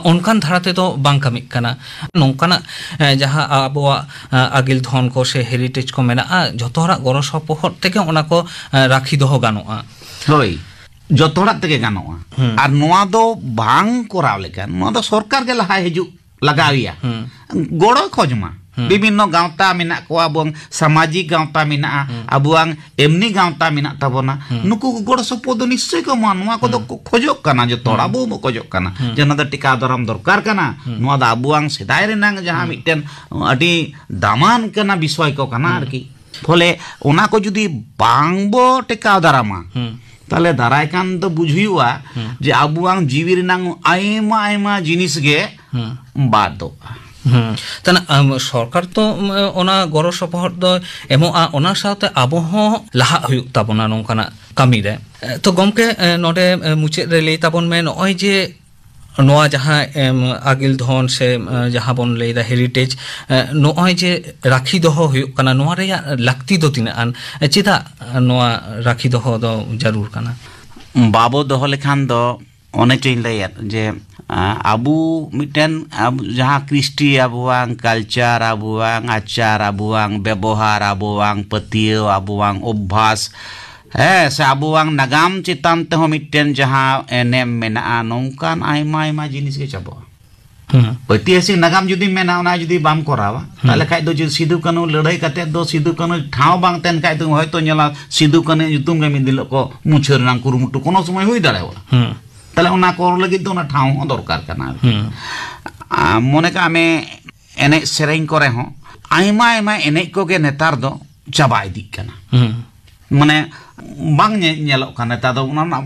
ᱚᱱᱠᱟᱱ ᱫᱷᱟᱨᱟ ᱛᱮᱫᱚ ᱵᱟᱝ ᱠᱟᱹᱢᱤᱜ ᱠᱟᱱᱟ᱾ ᱱᱚᱝᱠᱟᱱᱟᱜ ᱡᱟᱦᱟᱸ ᱟᱵᱚᱣᱟᱜ ᱟᱹᱜᱤᱞ ᱫᱷᱚᱱ ᱠᱚ ᱥᱮ ᱦᱮᱨᱤᱴᱮᱡᱽ ᱠᱚ ᱢᱮᱱᱟᱜᱼᱟ, ᱡᱷᱚᱛᱚ ᱦᱚᱲᱟᱜ ᱜᱚᱲᱚ ᱥᱚᱯᱚᱦᱚᱫ ᱛᱮᱜᱮ ᱚᱱᱟ ᱠᱚ ᱨᱟᱠᱷᱤ ᱫᱚᱦᱚ ᱜᱟᱱᱚᱜᱼᱟ᱾ ᱦᱳᱭ, ᱡᱚᱛᱚ ᱦᱚᱲᱟᱜ ᱛᱮᱜᱮ ᱜᱟᱱᱚᱜᱼᱟ᱾ ᱟᱨ ᱱᱚᱣᱟ ᱫᱚ ᱵᱟᱝ ᱠᱚᱨᱟᱣ ᱞᱮᱠᱷᱟᱱ ᱱᱚᱣᱟ ᱫᱚ ᱥᱚᱨᱠᱟᱨ ᱜᱮ ᱞᱟᱦᱟ ᱦᱤᱡᱩᱜ ᱞᱟᱜᱟᱣᱮᱭᱟ, ᱜᱚᱲᱚᱭ ᱠᱷᱚᱡᱽ ᱢᱟ᱾ ᱵᱤᱵᱷᱤᱱᱱᱚ ᱜᱟᱶᱛᱟ ᱢᱮᱱᱟᱜ ᱠᱚᱣᱟ, ᱟᱵᱚᱣᱟᱝ ᱥᱟᱢᱟᱡᱤᱠ ᱜᱟᱶᱛᱟ ᱢᱮᱱᱟᱜᱼᱟ, ᱟᱵᱚᱣᱟᱝ ᱮᱢᱱᱤ ᱜᱟᱶᱛᱟ ᱢᱮᱱᱟᱜ ᱛᱟᱵᱚᱱᱟ, ᱱᱩᱠᱩ ᱠᱚ ᱜᱚᱲᱚ ᱥᱚᱯᱚᱦᱚᱫ ᱫᱚ ᱱᱤᱥᱪᱚᱭ ᱠᱚ ᱮᱢᱚᱜᱼᱟ᱾ ᱱᱚᱣᱟ ᱠᱚᱫᱚ ᱠᱚ ᱠᱷᱚᱡᱚᱜ ᱠᱟᱱᱟ, ᱡᱚᱛᱚ ᱦᱚᱲ ᱟᱵᱚ ᱵᱚ ᱠᱷᱚᱡᱚᱜ ᱠᱟᱱᱟ ᱡᱮ ᱱᱚᱣᱟ ᱫᱚ ᱴᱮᱠᱟᱣ ᱫᱟᱨᱟᱢ ᱫᱚᱨᱠᱟᱨ ᱠᱟᱱᱟ᱾ ᱱᱚᱣᱟ ᱫᱚ ᱟᱵᱚᱣᱟᱝ ᱥᱮᱫᱟᱭ ᱨᱮᱱᱟᱝ ᱡᱟᱦᱟᱸ ᱢᱤᱫᱴᱮᱱ ᱟᱹᱰᱤ ᱫᱟᱢᱟᱱ ᱠᱟᱱᱟ ᱵᱤᱥᱚᱭ ᱠᱚ ᱠᱟᱱᱟ ᱟᱨᱠᱤ᱾ ᱯᱷᱚᱞᱮ ᱚᱱᱟ ᱠᱚ ᱡᱩᱫᱤ ᱵᱟᱝ ᱵᱚ ᱴᱮᱠᱟᱣ ᱫᱟᱨᱟᱢᱟ, ᱛᱟᱦᱞᱮ ᱫᱟᱨᱟᱭ ᱠᱟᱱ ᱫᱚ ᱵᱩᱡᱽ ᱦᱩᱭᱩᱜᱼᱟ ᱡᱮ ᱟᱵᱚᱣᱟᱝ ᱡᱤᱣᱤ ᱨᱮᱱᱟᱝ ᱟᱭᱢᱟ ᱟᱭᱢᱟ ᱡᱤᱱᱤᱥ ᱜᱮ ᱵᱟᱫᱚᱜᱼᱟ᱾ ᱛᱟᱦᱞᱮ ᱥᱚᱨᱠᱟᱨ ᱛᱚ ᱚᱱᱟ ᱜᱚᱲᱚ ᱥᱚᱯᱚᱦᱚᱫ ᱫᱚ ᱮᱢᱚᱜᱼᱟ, ᱚᱱᱟ ᱥᱟᱶᱛᱮ ᱟᱵᱚ ᱦᱚᱸ ᱞᱟᱦᱟᱜ ᱦᱩᱭᱩᱜ ᱛᱟᱵᱚᱱᱟ ᱱᱚᱝᱠᱟᱱᱟᱜ ᱠᱟᱹᱢᱤ ᱨᱮ᱾ ᱛᱚ ᱜᱚᱢᱠᱮ, ᱱᱚᱰᱮ ᱢᱩᱪᱟᱹᱫ ᱨᱮ ᱞᱟᱹᱭ ᱛᱟᱵᱚᱱ ᱢᱮ, ᱱᱚᱜᱼᱚᱭ ᱡᱮ ᱱᱚᱣᱟ ᱡᱟᱦᱟᱸ, ᱮᱢ, ᱟᱹᱜᱤᱞ ᱫᱷᱚᱱ ᱥᱮ, ᱮ, ᱡᱟᱦᱟᱸ ᱵᱚᱱ ᱞᱟᱹᱭᱫᱟ heritage, ᱮ, ᱱᱚᱜᱼᱚᱭ ᱡᱮ ᱨᱟᱠᱷᱤ ᱫᱚᱦᱚ ᱦᱩᱭᱩᱜ ᱠᱟᱱᱟ, ᱱᱚᱣᱟ ᱨᱮᱭᱟᱜ ᱞᱟᱹᱠᱛᱤ ᱫᱚ ᱛᱤᱱᱟᱹᱜ ᱟᱱ? ᱪᱮᱫᱟᱜ ᱱᱚᱣᱟ ᱨᱟᱠᱷᱤ ᱫᱚᱦᱚ ᱫᱚ ᱡᱟᱹᱨᱩᱲ ᱠᱟᱱᱟ? ᱵᱟᱵᱚ ᱫᱚᱦᱚ ᱞᱮᱠᱷᱟᱱ ᱫᱚ, ᱚᱱᱮ ᱪᱚᱧ ᱞᱟᱹᱭᱮᱫ ᱡᱮ, ᱟ, ᱟᱵᱚ ᱢᱤᱫᱴᱮᱱ, ᱟᱵᱚ ᱡᱟᱦᱟᱸ ᱠᱨᱤᱥᱴᱤ ᱟᱵᱚᱣᱟᱝ culture, ᱟᱵᱚᱣᱟᱝ ᱟᱪᱟᱨ, ᱟᱵᱚᱣᱟᱝ ᱵᱮᱵᱚᱦᱟᱨ, ᱟᱵᱚᱣᱟᱝ ᱯᱟᱹᱛᱭᱟᱹᱣ, ᱟᱵᱚᱣᱟᱝ ᱚᱵᱵᱷᱟᱥ, ᱦᱮᱸ, ᱥᱮ ᱟᱵᱚᱣᱟᱝ ᱱᱟᱜᱟᱢ ᱪᱮᱛᱟᱱ ᱛᱮᱦᱚᱸ ᱢᱤᱫᱴᱮᱱ ᱡᱟᱦᱟᱸ ᱮᱱᱮᱢ ᱢᱮᱱᱟᱜᱼᱟ, ᱱᱚᱝᱠᱟᱱ ᱟᱭᱢᱟ ᱟᱭᱢᱟ ᱡᱤᱱᱤᱥ ᱜᱮ ᱪᱟᱵᱟᱜᱼᱟ᱾ ᱦᱩᱸ᱾ ᱳᱭᱛᱤᱦᱟᱥᱤᱠ ᱱᱟᱜᱟᱢ ᱡᱩᱫᱤᱢ ᱢᱮᱱᱟ, ᱚᱱᱟ ᱡᱩᱫᱤ ᱵᱟᱢ ᱠᱚᱨᱟᱣᱟ, ᱦᱩᱸ᱾ ᱛᱟᱦᱞᱮ ᱠᱷᱟᱡ ᱫᱚ ᱡᱮ ᱥᱤᱫᱩ ᱠᱟᱹᱱᱦᱩ ᱞᱟᱹᱲᱦᱟᱹᱭ ᱠᱟᱛᱮ ᱫᱚ ᱥᱤᱫᱩ ᱠᱟᱹᱱᱦᱩ ᱴᱷᱟᱶ ᱵᱟᱝ ᱛᱟᱦᱮᱱ ᱠᱷᱟᱡ ᱫᱚ ᱦᱚᱭᱛᱚ ᱧᱮᱞᱟ ᱥᱤᱫᱩ ᱠᱟᱹᱱᱦᱩ ᱧᱩᱛᱩᱢ ᱜᱮ ᱢᱤᱫ ᱫᱤᱱ ᱦᱤᱞᱳᱜ ᱠᱚ ᱢᱩᱪᱷᱟᱹᱣ ᱨᱮᱱᱟᱜ ᱠᱩᱨᱩᱢᱩᱴᱩ ᱠᱚᱱᱚ ᱥᱚᱢᱚᱭ ᱦᱩᱭ ᱫᱟᱲᱮᱭᱟᱜᱼᱟ᱾ ᱦᱩᱸ᱾ ᱛᱟᱦᱞᱮ ᱚᱱᱟ ᱠᱚ ᱞᱟᱹᱜᱤᱫ ᱫᱚ ᱚᱱᱟ ᱴᱷᱟᱶ ᱦᱚᱸ ᱫᱚᱨᱠᱟᱨ ᱠᱟᱱᱟ ᱟᱨᱠᱤ᱾ ᱦᱩᱸ᱾ ᱟ, ᱢᱚᱱᱮ ᱠᱟᱜ ᱢᱮ ᱮᱱᱮᱡ ᱥᱮᱨᱮᱧ ᱠᱚᱨᱮ ᱦᱚᱸ ᱟᱭᱢᱟ ᱟᱭᱢᱟ ᱮᱱᱮᱡ ᱠᱚᱜᱮ ᱱᱮᱛᱟᱨ ᱫᱚ ᱪᱟᱵᱟ ᱤᱫᱤᱜ ᱠᱟᱱᱟ᱾ ᱦᱩᱸ᱾ ᱢᱟᱱᱮ ᱵᱟᱝ ᱧᱮ-, ᱧᱮᱞᱚᱜ ᱠᱟᱱᱟ ᱱᱮᱛᱟᱨ ᱫᱚ, ᱚᱱᱟ ᱨᱮᱱᱟᱜ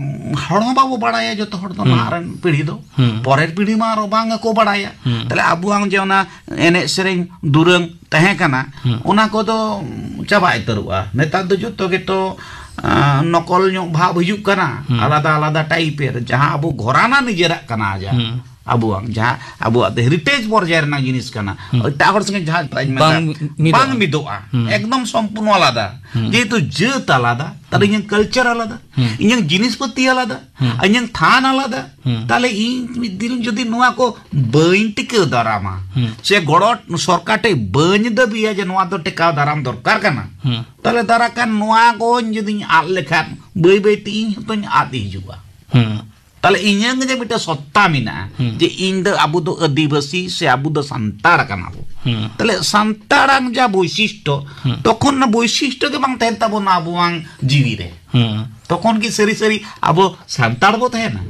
ᱦᱚᱲ ᱦᱚᱸ ᱵᱟᱵᱚ ᱵᱟᱲᱟᱭᱟ ᱡᱚᱛᱚ ᱦᱚᱲ ᱫᱚ, ᱦᱩᱸ᱾ ᱱᱟᱦᱟᱜ ᱨᱮᱱ ᱯᱤᱲᱦᱤ ᱫᱚ᱾ ᱦᱩᱸ᱾ ᱯᱚᱨᱮᱨ ᱯᱤᱲᱦᱤ ᱢᱟ ᱟᱨᱚ ᱵᱟᱝ ᱜᱮᱠᱚ ᱵᱟᱲᱟᱭᱟ᱾ ᱦᱩᱸ᱾ ᱛᱟᱦᱞᱮ ᱟᱵᱚᱣᱟᱜ ᱡᱮ ᱚᱱᱟ ᱮᱱᱮᱡ ᱥᱮᱨᱮᱧ ᱫᱩᱨᱟᱹᱝ ᱛᱟᱦᱮᱸ ᱠᱟᱱᱟ, ᱦᱩᱸ᱾ ᱚᱱᱟ ᱠᱚᱫᱚ ᱪᱟᱵᱟ ᱩᱛᱟᱹᱨᱚᱜᱼᱟ᱾ ᱱᱮᱛᱟᱨ ᱫᱚ ᱡᱚᱛᱚ ᱜᱮᱛᱚ, ᱟ, ᱱᱚᱠᱚᱞ ᱧᱚᱜ ᱵᱷᱟᱵᱽ ᱦᱤᱡᱩᱜ ᱠᱟᱱᱟ, ᱦᱩᱸ᱾ ᱟᱞᱟᱫᱟ ᱟᱞᱟᱫᱟ type ᱮᱨ, ᱡᱟᱦᱟᱸ ᱟᱵᱚ ᱜᱷᱚᱨᱟᱱᱟ ᱱᱤᱡᱮᱨᱟᱜ ᱠᱟᱱᱟ, ᱡᱟᱦᱟᱸ ᱦᱩᱸ᱾ ᱟᱵᱚᱣᱟᱜ, ᱡᱟᱦᱟᱸ ᱟᱵᱚᱣᱟᱜ ᱫᱚ heritage ᱯᱚᱨᱡᱟᱭ ᱨᱮᱱᱟᱜ ᱡᱤᱱᱤᱥ ᱠᱟᱱᱟ᱾ ᱦᱩᱸ᱾ ᱮᱴᱟᱜ ᱦᱚᱲ ᱥᱚᱸᱜᱮ ᱡᱟᱦᱟᱸ ᱵᱟᱹᱧ ᱢᱮᱱᱫᱟ, ᱵᱟᱝ ᱢᱤᱫᱚᱜᱼᱟ᱾ ᱵᱟᱝ ᱢᱤᱫᱚᱜᱼᱟ᱾ ᱦᱩᱸ᱾ ᱮᱠᱫᱚᱢ ᱥᱚᱢᱯᱩᱨᱱᱚ ᱟᱞᱟᱫᱟ᱾ ᱦᱩᱸ᱾ ᱡᱮᱦᱮᱛᱩ ᱡᱟᱹᱛ ᱟᱞᱟᱫᱟ, ᱛᱟᱦᱞᱮ ᱦᱩᱸ᱾ ᱤᱧᱟᱹᱜ culture ᱟᱞᱟᱫᱟ, ᱦᱩᱸ᱾ ᱤᱧᱟᱹᱜ ᱡᱤᱱᱤᱥ ᱯᱟᱹᱛᱤ ᱟᱞᱟᱫᱟ, ᱦᱩᱸ᱾ ᱤᱧᱟᱹᱜ ᱛᱷᱟᱱ ᱟᱞᱟᱫᱟ᱾ ᱦᱩᱸ᱾ ᱛᱟᱦᱞᱮ ᱤᱧ ᱢᱤᱫ ᱫᱤᱱ ᱡᱩᱫᱤ ᱱᱚᱣᱟ ᱠᱚ ᱵᱟᱹᱧ ᱴᱤᱠᱟᱹᱣ ᱫᱟᱨᱟᱢᱟ, ᱦᱩᱸ᱾ ᱥᱮ ᱜᱚᱲᱚ ᱥᱚᱨᱠᱟᱨ ᱴᱷᱮᱱ ᱵᱟᱹᱧ ᱫᱟᱹᱵᱤᱭᱟ ᱡᱮ ᱱᱚᱣᱟ ᱫᱚ ᱴᱮᱠᱟᱣ ᱫᱟᱨᱟᱢ ᱫᱚᱨᱠᱟᱨ ᱠᱟᱱᱟ, ᱦᱩᱸ᱾ ᱛᱟᱦᱞᱮ ᱫᱟᱨᱟ ᱠᱟᱱ ᱱᱚᱣᱟ ᱠᱚᱧ ᱡᱩᱫᱤᱧ ᱟᱫ ᱞᱮᱠᱷᱟᱱ, ᱵᱟᱹᱭ ᱵᱟᱹᱭ ᱛᱮ ᱤᱧ ᱦᱚᱸᱛᱚᱧ ᱟᱫ ᱦᱤᱡᱩᱜᱼᱟ᱾ ᱦᱩᱸ᱾ ᱛᱟᱦᱞᱮ ᱤᱧᱟᱹᱝ ᱡᱮ ᱢᱤᱫᱴᱮᱱ ᱥᱚᱛᱛᱟ ᱢᱮᱱᱟᱜᱼᱟ, ᱦᱩᱸ᱾ ᱡᱮ ᱤᱧ ᱫᱚ, ᱟᱵᱚ ᱫᱚ ᱟᱹᱫᱤᱵᱟᱹᱥᱤ ᱥᱮ ᱟᱵᱚ ᱫᱚ ᱥᱟᱱᱛᱟᱲ ᱠᱟᱱᱟ ᱵᱚ᱾ ᱦᱩᱸ᱾ ᱛᱟᱦᱞᱮ ᱥᱟᱱᱛᱟᱲᱟᱝ ᱡᱟ ᱵᱳᱭᱥᱤᱥᱴᱚ, ᱦᱩᱸ᱾ ᱛᱚᱠᱷᱚᱱ ᱚᱱᱟ ᱵᱳᱭᱥᱤᱥᱴᱚ ᱜᱮ ᱵᱟᱝ ᱛᱟᱦᱮᱱ ᱛᱟᱵᱚᱱᱟ ᱟᱵᱚᱣᱟᱝ ᱡᱤᱣᱤ ᱨᱮ᱾ ᱦᱩᱸ᱾ ᱛᱚᱠᱷᱚᱱ ᱜᱮ ᱥᱟᱹᱨᱤ ᱥᱟᱹᱨᱤ ᱟᱵᱚ ᱥᱟᱱᱛᱟᱲ ᱵᱚ ᱛᱟᱦᱮᱱᱟ?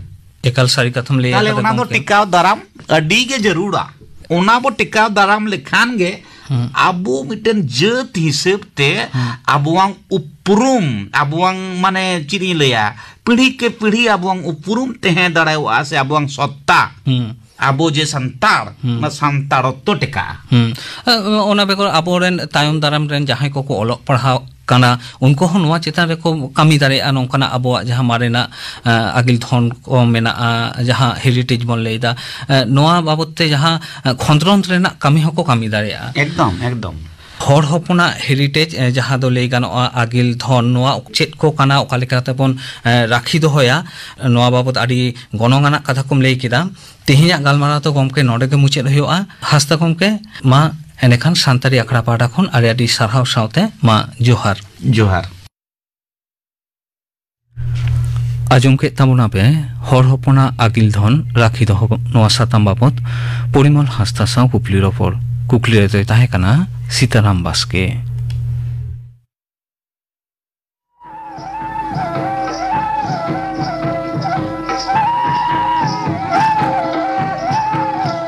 ᱮᱠᱟᱞ ᱥᱟᱹᱨᱤ ᱠᱟᱛᱷᱟᱢ ᱞᱟᱹᱭ ᱛᱟᱦᱞᱮ ᱟᱠᱟᱫᱟ ᱚᱱᱟ ᱫᱚ ᱜᱚᱢᱠᱮ᱾ ᱴᱮᱠᱟᱣ ᱫᱟᱨᱟᱢ ᱟᱹᱰᱤ ᱜᱮ ᱡᱟᱹᱨᱩᱲᱟ᱾ ᱚᱱᱟ ᱵᱚ ᱴᱮᱠᱟᱣ ᱫᱟᱨᱟᱢ ᱞᱮᱠᱷᱟᱱ ᱜᱮ ᱦᱩᱸ᱾ ᱟᱵᱚ ᱢᱤᱫᱴᱮᱱ ᱡᱟᱹᱛ ᱦᱤᱥᱟᱹᱵ ᱛᱮ ᱦᱩᱸ᱾ ᱟᱵᱚᱣᱟᱝ ᱩᱯᱨᱩᱢ, ᱟᱵᱚᱣᱟᱝ ᱢᱟᱱᱮ ᱪᱮᱫ ᱤᱧ ᱞᱟᱹᱭᱟ, ᱯᱤᱲᱦᱤ ᱠᱮ ᱯᱤᱲᱦᱤ ᱟᱵᱚᱣᱟᱝ ᱩᱯᱨᱩᱢ ᱛᱟᱦᱮᱸ ᱫᱟᱲᱮᱭᱟᱜᱼᱟ ᱥᱮ ᱟᱵᱚᱣᱟᱝ ᱥᱚᱛᱛᱟ, ᱦᱩᱸ᱾ ᱟᱵᱚ ᱡᱮ ᱥᱟᱱᱛᱟᱲ, ᱦᱩᱸ᱾ ᱚᱱᱟ ᱥᱟᱱᱛᱟᱲᱚᱛᱛᱚ ᱴᱮᱠᱟᱜᱼᱟ᱾ ᱦᱩᱸ᱾ ᱟ, ᱚᱱᱟ ᱵᱮᱜᱚᱨ ᱟᱵᱚᱨᱮᱱ ᱛᱟᱭᱚᱢ ᱫᱟᱨᱟᱢ ᱨᱮᱱ ᱡᱟᱦᱟᱸᱭ ᱠᱚᱠᱚ ᱚᱞᱚᱜ ᱯᱟᱲᱦᱟᱣ ᱠᱟᱱᱟ, ᱩᱱᱠᱩ ᱦᱚᱸ ᱱᱚᱣᱟ ᱪᱮᱛᱟᱱ ᱨᱮᱠᱚ ᱠᱟᱹᱢᱤ ᱫᱟᱲᱮᱭᱟᱜᱼᱟ᱾ ᱱᱚᱝᱠᱟᱱᱟᱜ ᱟᱵᱚᱣᱟᱜ ᱡᱟᱦᱟᱸ ᱢᱟᱨᱮᱱᱟᱜ, ᱮ, ᱟᱹᱜᱤᱞ ᱫᱷᱚᱱ ᱠᱚ ᱢᱮᱱᱟᱜᱼᱟ, ᱡᱟᱦᱟᱸ ᱦᱮᱨᱤᱴᱮᱡᱽ ᱵᱚᱱ ᱞᱟᱹᱭᱫᱟ, ᱮ, ᱱᱚᱣᱟ ᱵᱟᱵᱚᱛ ᱛᱮ ᱡᱟᱦᱟᱸ, ᱮ, ᱠᱷᱚᱸᱫᱽᱨᱚᱸᱫᱽ ᱨᱮᱱᱟᱜ ᱠᱟᱹᱢᱤ ᱦᱚᱸᱠᱚ ᱠᱟᱹᱢᱤ ᱫᱟᱲᱮᱭᱟᱜᱼᱟ᱾ ᱮᱠᱫᱚᱢ, ᱮᱠᱫᱚᱢ᱾ ᱦᱚᱲ ᱦᱚᱯᱚᱱᱟᱜ ᱦᱮᱨᱤᱴᱮᱡᱽ, ᱮ, ᱡᱟᱦᱟᱸ ᱫᱚ ᱞᱟᱹᱭ ᱜᱟᱱᱚᱜᱼᱟ ᱟᱹᱜᱤᱞ ᱫᱷᱚᱱ, ᱱᱚᱣᱟ ᱪᱮᱫ ᱠᱚ ᱠᱟᱱᱟ, ᱚᱠᱟ ᱞᱮᱠᱟ ᱛᱮᱵᱚᱱ, ᱮ, ᱨᱟᱠᱷᱤ ᱫᱚᱦᱚᱭᱟ, ᱱᱚᱣᱟ ᱵᱟᱵᱚᱛ ᱟᱹᱰᱤ ᱜᱚᱱᱚᱝ ᱟᱱᱟᱜ ᱠᱟᱛᱷᱟ ᱠᱚᱢ ᱞᱟᱹᱭ ᱠᱮᱫᱟ᱾ ᱛᱮᱦᱮᱧᱟᱜ ᱜᱟᱞᱢᱟᱨᱟᱣ ᱫᱚ ᱜᱚᱢᱠᱮ ᱱᱚᱰᱮ ᱜᱮ ᱢᱩᱪᱟᱹᱫ ᱦᱩᱭᱩᱜᱼᱟ᱾ ᱦᱟᱸᱥᱫᱟ ᱜᱚᱢᱠᱮ, ᱢᱟ ᱮᱸᱰᱮᱠᱷᱟᱱ ᱥᱟᱱᱛᱟᱲᱤ ᱟᱠᱷᱲᱟ ᱯᱟᱦᱴᱟ ᱠᱷᱚᱱ ᱟᱹᱰᱤ ᱟᱹᱰᱤ ᱥᱟᱨᱦᱟᱣ ᱥᱟᱶᱛᱮ ᱢᱟ ᱡᱚᱦᱟᱨ᱾ ᱡᱚᱦᱟᱨ᱾ ᱟᱸᱡᱚᱢ ᱠᱮᱫ ᱛᱟᱵᱚᱱᱟ ᱯᱮ ᱦᱚᱲ ᱦᱚᱯᱚᱱᱟᱜ ᱟᱹᱜᱤᱞ ᱫᱷᱚᱱ ᱨᱟᱠᱷᱤ ᱫᱚᱦᱚ ᱱᱚᱣᱟ ᱥᱟᱛᱟᱢ ᱵᱟᱵᱚᱛ ᱯᱚᱨᱤᱢᱚᱞ ᱦᱟᱸᱥᱫᱟ ᱥᱟᱶ ᱠᱩᱠᱞᱤ ᱨᱚᱯᱚᱲ᱾ ᱠᱩᱠᱞᱤ ᱨᱮᱫᱚᱭ ᱛᱟᱦᱮᱸ ᱠᱟᱱᱟ ᱥᱤᱛᱟᱨᱟᱢ ᱵᱟᱥᱠᱮ᱾